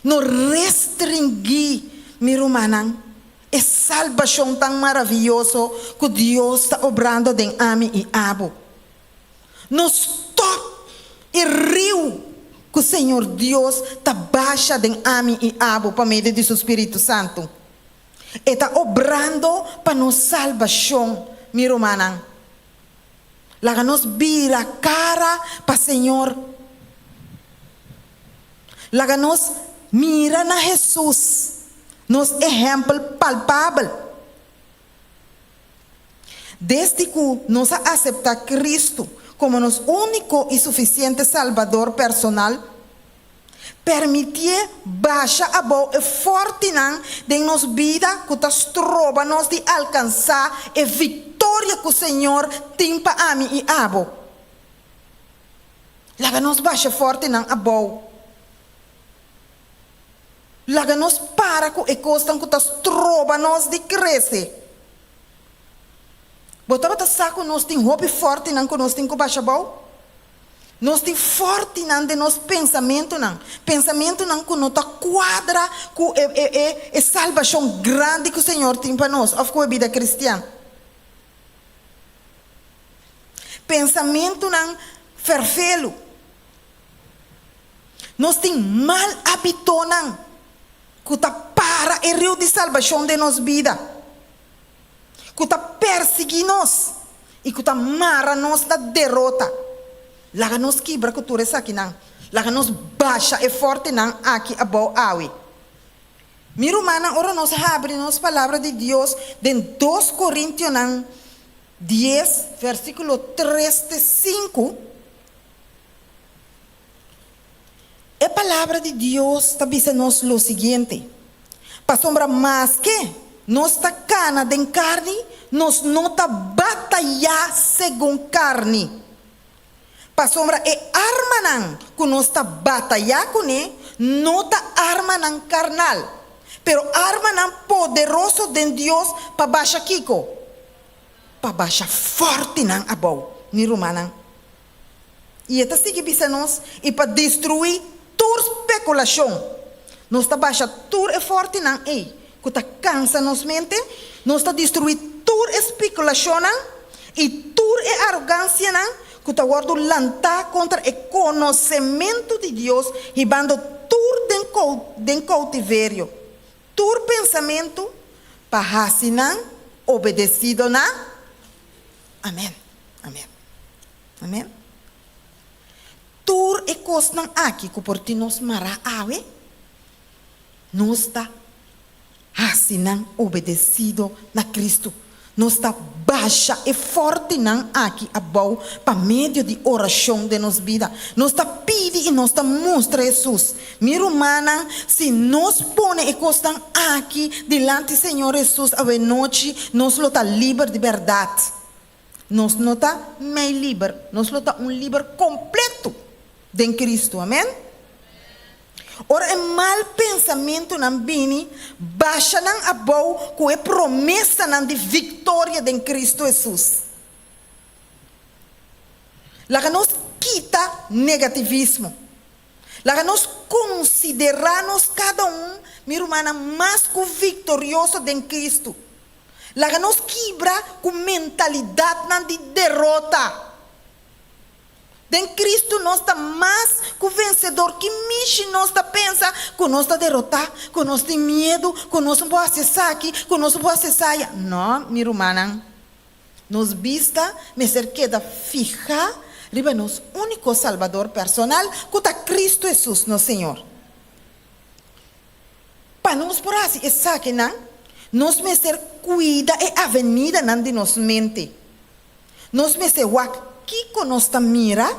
No restringí, mi rumannan, e salbashon tan maravioso ku Dios ta obrando den ami i abo. No stòp e riu ku Señor Dios ta basha den ami i abo pa medio di Su Spiritu Santu. E ta obrando pa nos salbashon, mi rumannan. Laga nos bira kara pa Señor. Laga nos mira na Hesus, nos ehèmpel palpabel. Desdi ku nos a aseptá Kristu komo nos úniko i sufisiente Salbador personal, permitié basha abou e fòrtinan den nos bida ku ta stroba nos di alkansá e viktoria ku Señor tin pa ami i abo. Laga nos basha fòrtinan abou. Laga nos para ku e kosnan ku ta stroba nos di krese. Bo tabata sa ku nos tin hopi fòrtinan ku nos tin ku basha abou? Nos tin fòrtinan den nos pensamentunan, pensamentunan ku no ta kuadra ku e e e e salbashon grandi ku Señor tin pa nos òf ku e bida kristian. Pensamentunan fèrfelu. Nos tin mal ábitonan ku ta para e riu di salbashon den nos bida, ku ta persiguí nos i ku ta mara nos na derota. Laga nos kibra ku tur esakinan. Laga nos basha e fòrtinan aki abou awe. Mi rumannan, ora nos habri nos Palabra di Dios den Dos Korintionan dies, versíkulo tres te sinku, E Palabra di Dios ta bisa nos lo siguiente, Pasobra maske nos ta kana den karni, nos no ta batayá segun karni. Pasobra e armanan ku nos ta batayá kuné no ta armanan karnal, pero armanan poderoso den Dios pa basha kiko? Pa basha fòrtinan abou, mi rumannan. I e ta sigui bisa nos, I pa destruí tur spekulashon. Nos ta basha tur e fòrtinan ei ku ta kansa nos mente, nos ta destruí tur e spekulashonnan i tur e arogansianan ku ta wòrdu lantá kontra e konosementu di Dios, hibando tur den den koutiverio, tur pensamentu pa hasi nan obedesido na Amèn. Amèn. Amèn. Tur e kosnan aki ku por tin nos mará awe, nos ta hasi nan obedesido na Kristu. Nos ta basha e fòrtinan aki abou pa medio di orashon den nos bida. Nos ta pidi i nos ta mustra Hesus, Mi rumannan, si nos pone e kosnan aki dilanti Señor Hesus awenochi, nos lo ta liber di bèrdat. Nos no ta mei liber, nos lo ta un liber kompleto den Kristu. Amen. Ora e mal pensamentunan bini, basha nan abou ku e promesanan di viktoria den Kristu Hesus. Laga nos kita negativismo. Laga nos konsiderá nos kada un, mi rumannan, mas ku viktorioso den Kristu. Laga nos kibra ku mentalidatnan di derota. Den Kristu nos ta mas ku vensedor. Ki mishi nos ta pensa ku nos ta derotá, ku nos tin miedu, ku nos no por hasi esaki, ku nos no por hasi esaya? No, mi rumannan. Nos bista mester keda fihá riba nos úniko Salbador personal, ku ta Kristu Hesus, nos Señor. Pa nos por hasi esakinan, nos mester kuida e avenidanan di nos mente. Nos mester wak kiko nos ta mira,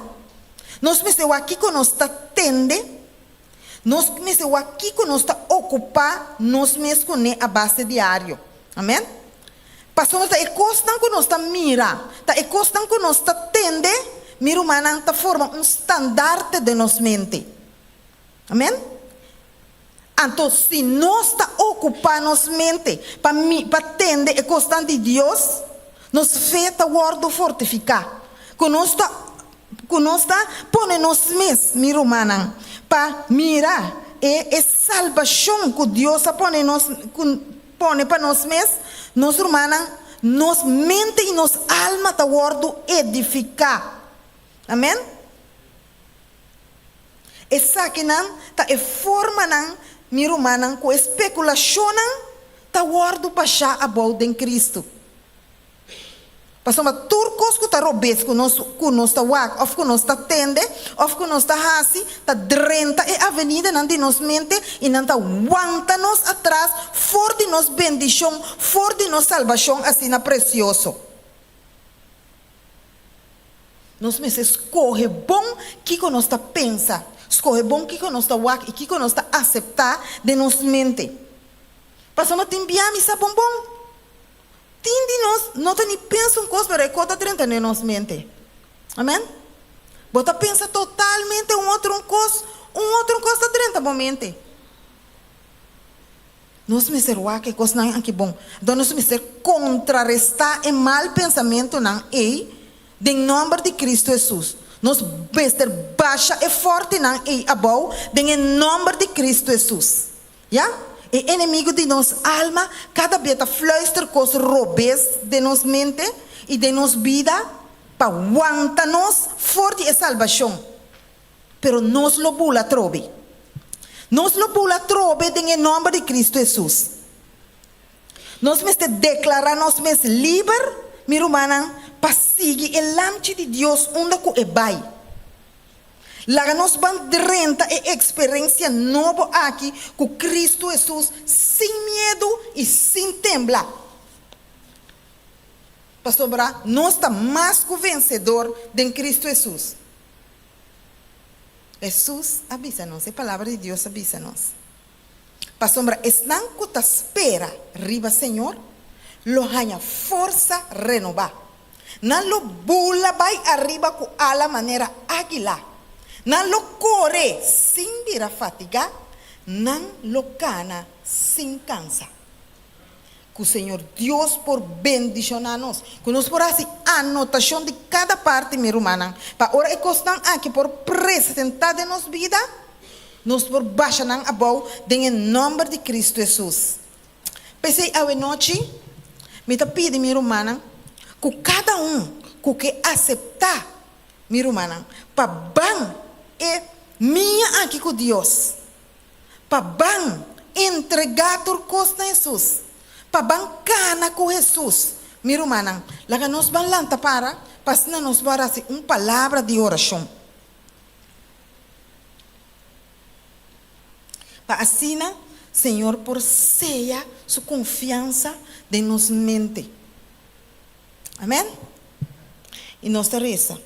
nos mester wak kiko nos ta tende, nos mester wak kiko nos ta okupá nos mes kuné a base diario. Amen. Pasobra ta e kosnan ku nos ta mira, ta e kosnan ku nos ta tende, mi rumannan, ta forma un standarte den nos mente. Amen. Anto si nos ta okupá nos mente pa mi pa tende e kosnan di Dios, nos fe ta wòrdu fortifiká. Ku nos ta ku nos ta pone nos mes, mi rumannan, pa mira e e salbashon ku Dios a pone nos ku pone pa nos mes, nos rumannan, nos mente i nos alma ta wòrdu edifiká. Amen. Esakinan ta e formanan, mi rumannan, ku e spekulashonnan ta wòrdu bashá abou den Kristu. Pasobra tur kos ku ta robes ku nos ku nos ta wak òf ku nos ta tende òf ku nos ta hasi ta drenta e avenidanan di nos mente i nan ta wanta nos atras for di nos bendishon, for di nos salbashon asina presioso. Nos mester skohe bon kiko nos ta pensa, skohe bon kiko nos ta wak i kiko nos ta aseptá den nos mente. Pasobra tin bia mi sa bon bon. Tin di nos no ta ni pensa un kos pero e kos ta drenta den nos mente. Amen. Bo ta pensa totalmente un otro un kos, un otro un kos ta drenta bo mente. Nos mester wak e kosnan aki bon. Anto nos mester kontrarestá e mal pensamentunan ei den nòmber di Kristu Hesus. Nos mester basha e fòrtinan ei abou den e nòmber di Kristu Hesus. Ya, e enemigu di nos alma kada bia ta fluister kos robes den nos mente i den nos bida pa wanta nos for di e salbashon. Pero nos lo bula atrobe. Nos lo bula atrobe den e nòmber di Kristu Hesus. Nos mester deklará nos mes liber, mi rumannan, pa sigui e Lamchi di Dios unda ku e bai. Laga nos ban drenta e eksperensia nobo aki ku Kristu Hesus sin miedu i sin tembla, pasobra nos ta mas ku vensedor den Kristu Hesus. Hesus a bisa nos, e Palabra di Dios a bisa nos, Pasobra esnan ku ta spera riba Señor lo haña forsa renobá. Nan lo bula bai ariba ku ala manera águila. Nan lo kore sin bira fatigá, nan lo kana sin kansa. Ku Señor Dios por bendishoná nos, ku nos por hasi anotashon di kada parti, mi rumannan, pa ora e kosnan aki por presentá den nos bida, nos por basha nan abou den e nòmber di Kristu Hesus. P'esei awenochi mi ta pidi mi rumannan ku kada un ku ke aseptá mi rumannan pa ban e mia aki ku Dios, Pa ban entregá tur kos na Hesus. Pa ban kana ku Hesus. Mi rumannan, laga nos ban lanta para pa asina nos por hasi un palabra di orashon. Pa asina Señor por seya su konfiansa den nos mente. Amèn? I nos ta resa.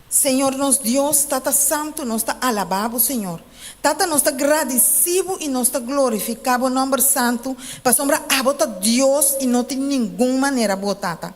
Señor nos Dios, Tata Santu, nos ta alabá Bo, Señor. Tata, nos ta gradisí Bo i nos ta glorifiká Bo nòmber santu, pasobra Abo ta Dios i no tin ningun manera Bo, Tata.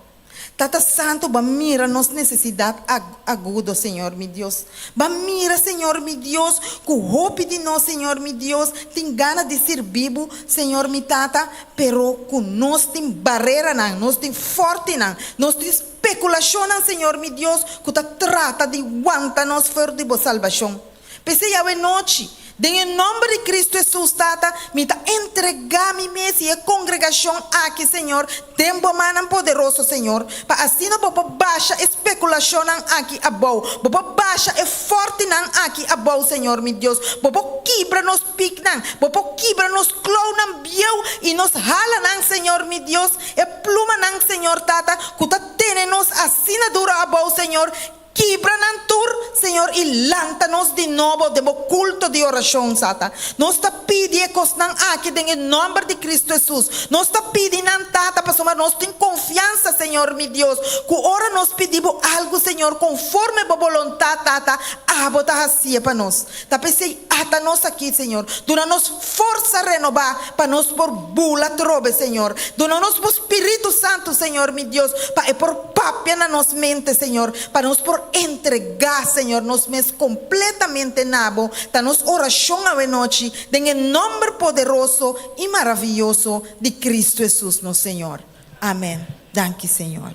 Tata Santu, Bo a mira nos nesesidat agudo, Señor mi Dios. Bo a mira, Señor mi Dios, ku hopi di nos, Señor mi Dios, tin gana di sirbí Bo, Señor mi Tata, pero ku nos tin bareranan, nos tin fòrtinan, nos tin Spekulashonnan, Señor mi Dios, ku ta trata di wanta nos for di bo salbashon. P'esei awe nochi, den e nòmber di Kristu Hesus, Tata, mi ta entregá mi mes i e kongregashon aki, Señor, den bo mannan poderoso, Señor, pa asina bo por basha e spekulashonnan aki abou, bo por basha e fòrtinan aki abou, Señor mi Dios, bo por kibra nos piknan, bo por kibra nos klounan bieu i nos halanan, Señor mi Dios, E plumanan, Señor Tata, ku ta tene nos asina duro abou, Señor, kibra nan tur, Señor, i lanta nos di nobo den bo kulto di orashon, Sata. Nos ta pidi e kosnan aki den e nòmber di Kristu Hesus. Nos ta pidi nan, Tata, pasobra nos tin konfiansa, Señor mi Dios, ku ora nos pidi bo algu, Señor, konforme bo boluntat, Tata, abo ta hasié pa nos. Ta p'esei ata nos aki, Señor. Duna nos forsa renobá pa nos por bula trobe, Señor. Duna nos bo Spiritu Santu, Señor mi Dios, pa e por papia na nos mente, Señor, pa nos por entregá, Señor, nos mes kompletamente na bo. Ta nos orashon awenochi den e nòmber poderoso i maravioso di Kristu Hesus nos Señor. Amèn. Danki, Señor.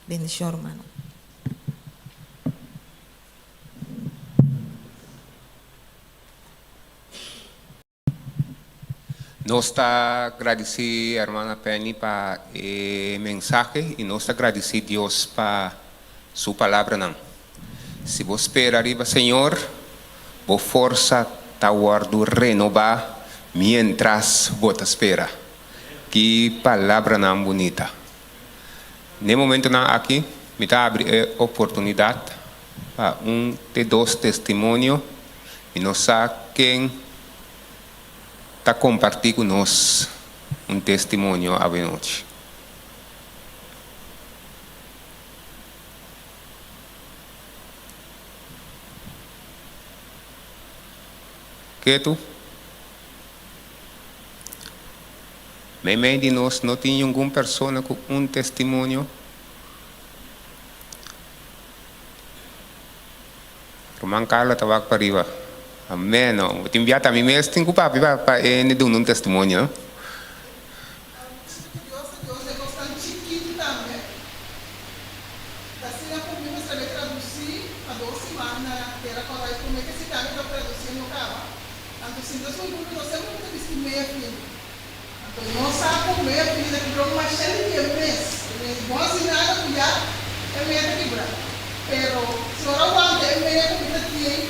Bendishon, rumannan. Nos ta gradisí hermana Penny pa e mensahe i nos ta gradisí Dios pa su palabranan. Si bo spera riba Señor, bo forsa ta wòrdu renobá miéntras bo ta spera. Ki palabranan bunita! N'e momentonan aki mi ta abri e oportunidat pa un te dos testimonio. Mi no sa ken ta kompartí ku nos un testimonio awenochi. Ketu? Meimei di nos no tin yungun persona ku un testimonio. Ruman Carlo ta wak pariba. Amen. No. Tin bia ta mi mes tin ku papia pa pa e hende duna un testimonio, no? promé ku si tambe ta tradusiendo kaba. Anto sinta su grupo nos semper ta bisti meya fini. Anto nos sa ku meya fini ta kibra un mashel di e mes. Bon hasi nada ku ya e meya ta kibra. Pero si ora wanta e meya ku mi ta tin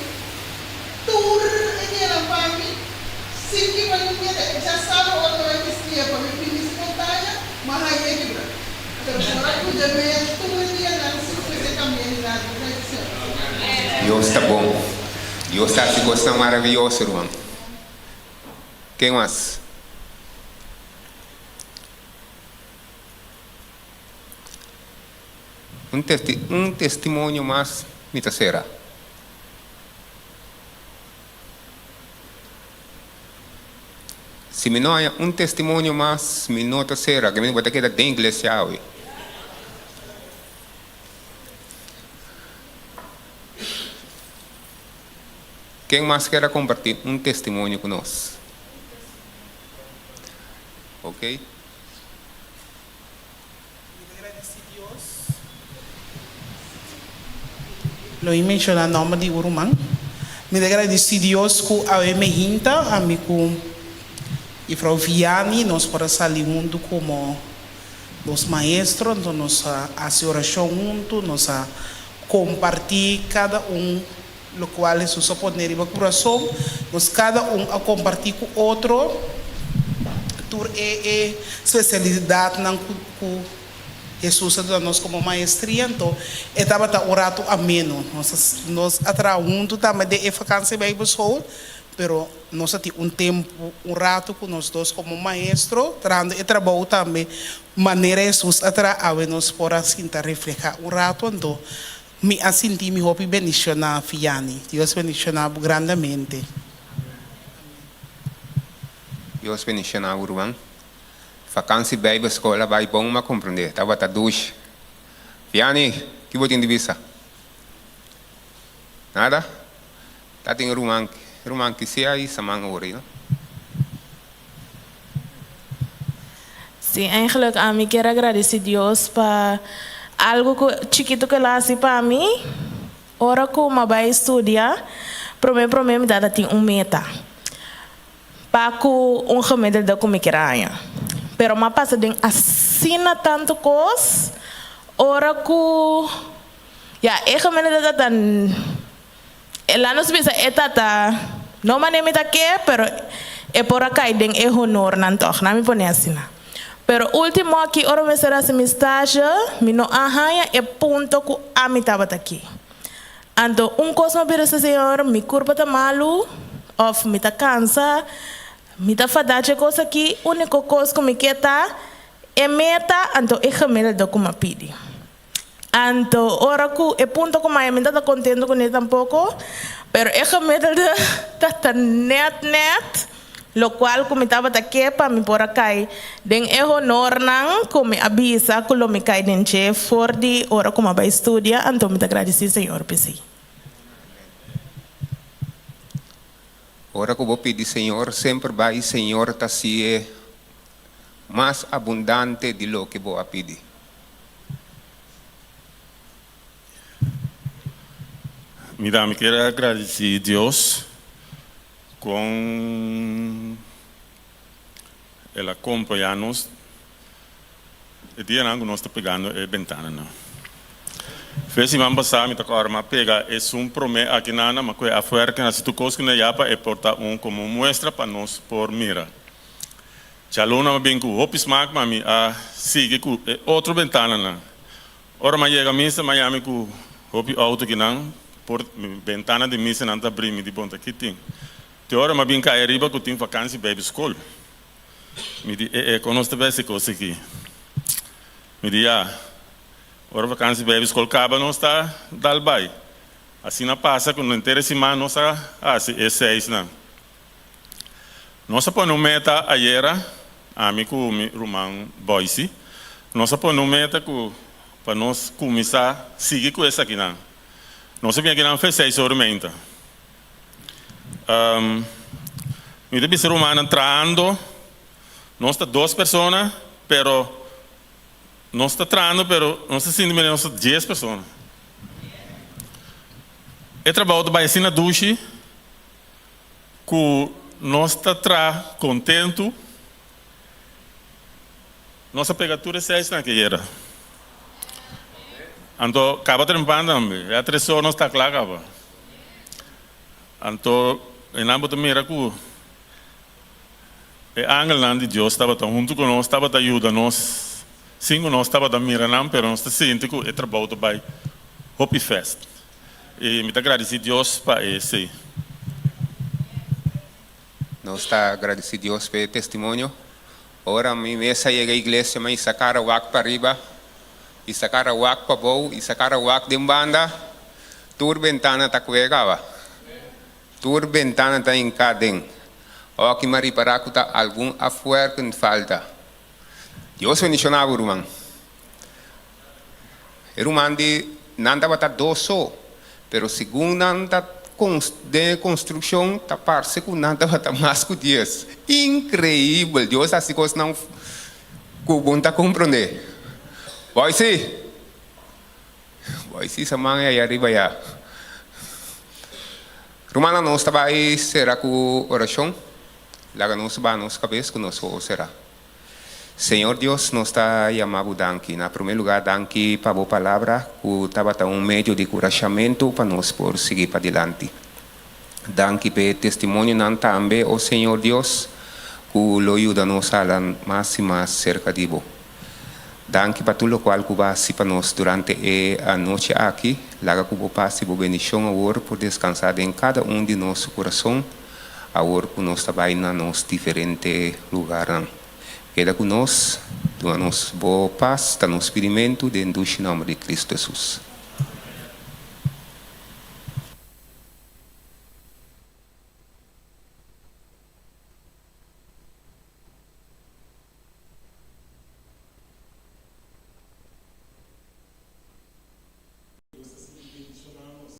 tur e dianan pa mi sin kibra ni un biaha. E djasabra ora mi bai bistié pa mi bini si montaña, mi a hañ'é kibra. Pero si ora kuida e meya tur e dianan sin ku mester kambia ni nada, mi ta hasi Señor. Dios ta bon. Dios ta hasi kosnan maravioso, ruman. Ken mas? Un testi un testimonio mas mi ta sera. Si mi no haña un testimonio mas mi no ta sera, ke mi bo ta keda den iglesia awe. Ken mas kier a kompartí un testimonio ku nos? Oke. Mi ta gradisí Dios. Lo mi menshoná nòmber di un ruman. Mi ta gradisí Dios ku awe mi hinta ami ku Jefrou Vianney nos por a sali huntu komo nos maestro. Anto nos a hasi orashon huntu, nos a kompartí kada un lokual Hesus a pone riba kurason. Nos kada un a kompartí ku otro tur e e spesialidatnan ku ku Hesus a duna nos komo maestria. Anto e tabata un ratu ameno. Nos a nos a traha huntu tambe den e vakantie bijbelschool, pero nos a tin un tempu, un ratu ku nos dos komo maestro trahando e trabou tambe manera Hesus a traha awe nos por a sinta reflehá un ratu. Anto Mi a sinti mi hopi bendiciona Fiani. Dios bendiciona bo grandamente. Dios bendiciona bo ruman. Vakantie bijbelschool a bai bon ma comprende. Tabata dushi. Fiani, ki bo tin di bisa? Nada? Ta tin ruman ruman kisia y saman ori no. Sí, eigenlijk ami kier a gradeci Dios pa algo cu chikito cu el a haci pa mi. Ora cu mi a bay studia, prome prome mi tata tin un meta pa cu un gemiddelde cu mi kier a haña. Pero mi a pasa den asina tanto cos, ora cu ya e gemiddelde tata. El a nos bisa e tata, No mane mi ta ke, pero e por a kai den e honornan tòg, nan mi pone asina. Pero último aki ora mi mester hasi mi stage, mi no a haña e punto ku ami tabata ke. Anto un kos mi a bira sa Señor, mi kurpa ta malu òf mi ta kansa, mi ta fadá dje kos aki, úniko kos ku mi ke ta e meta, anto e gemiddelde ku mi a pidi. Anto ora ku e punto ku maya mi ta ta kontento kuné tampoko, pero e gemiddelde ta ta nèt nèt lokual ku mi tabata ke pa mi por a kai den e honornan ku mi a bisa ku lo mi kai den dje for di ora ku mi a bai studia, anto mi ta gradisí Señor p'esei. Ora ku bo pidi Señor semper bai Señor ta si'e mas abundante di loke bo a pidi. Mira, mi kier a gradeci Dios con El a compaña nos e dianan cu nos ta pegando e bentananan. Fe siman pasa mi ta corda mi a pega esun prome aki nana, ma cu e afuer ken haci tur cos cu na ya pa e por ta un como un muestra pa nos por mira. Djaluna mi a bin ku hopi smak ma mi a sigui ku e otro bentananan. Ora mi a yega misa mi a yami ku hopi outo kinan por mi bentana di misa nan ta abri mi di bon ta ki tin. Te ora mi a bin kai ariba ku tin vakansi baby skol. Mi di e e kon nos ta besi kos aki? Mi di ya ora vakansi baby skol kaba nos ta dal bai. Asina pasa ku henter e siman nos a hasi e seisnan. Nos a pone un meta ayera, ami ku mi ruman Boysie, nos a pone un meta ku pa nos kuminsá sigui ku esakinan. Nos a bin akinan fe seis ora meinta. Mi ta bisa rumannan trahando, nos ta dos persona, pero nos ta trahando pero nos ta sinti manera nos ta dies persona. E trabou ta bai asina dushi ku nos ta traha kontentu. Nos a pega tur e seisnan ke yera. Anto kaba trempan tambe. Ya tres or nos ta kla kaba. Anto einan bo ta mira ku e angelnan di Dios tabata huntu ku nos, tabata yuda nos sin ku nos tabata mira nan, pero nos ta sinti ku e trabou ta bai hopi fest. I mi ta gradisí Dios pa esei. Nos ta gradisí Dios pa e testimonio. Ora mi mes a yega iglesia mi a hisa kara wak pariba, hisa kara wak pabou, hisa kara wak den banda, tur bentana ta kue kaba. Tur bentana ta hinká den. Oki mi a ripará ku ta algun afwerkend falta. Dios bendishoná bo ruman. E ruman di nan tabata dos so, pero segun nan ta den e konstrukshon ta parse ku nan tabata mas ku dies. Inkreibel! Dios hasi kosnan ku bo no ta komprondé. Boisi! Boisi sa man ei ariba ya. Rumannan nos ta bai sera ku orashon. Laga nos baha nos kabes ku nos wowo sera. Señor Dios, nos ta yama Bo danki. Na promé lugá, danki pa Bo Palabra ku tabata un medio di kurashamentu pa nos por sigui padilanti. Danki p'e testimonionan tambe, o Señor Dios, ku lo yuda nos hala mas i mas serka di Bo. Danki pa tur lokual ku Bo a hasi pa nos durante e anochi aki. Laga ku Bo pas i Bo bendishon awor por deskansá den kada un di nos su kurason. Awor ku nos ta bai na nos diferente lugarnan, keda ku nos, duna nos bo pas, ta nos pidimentu den dushi nòmber di Kristu Hesus.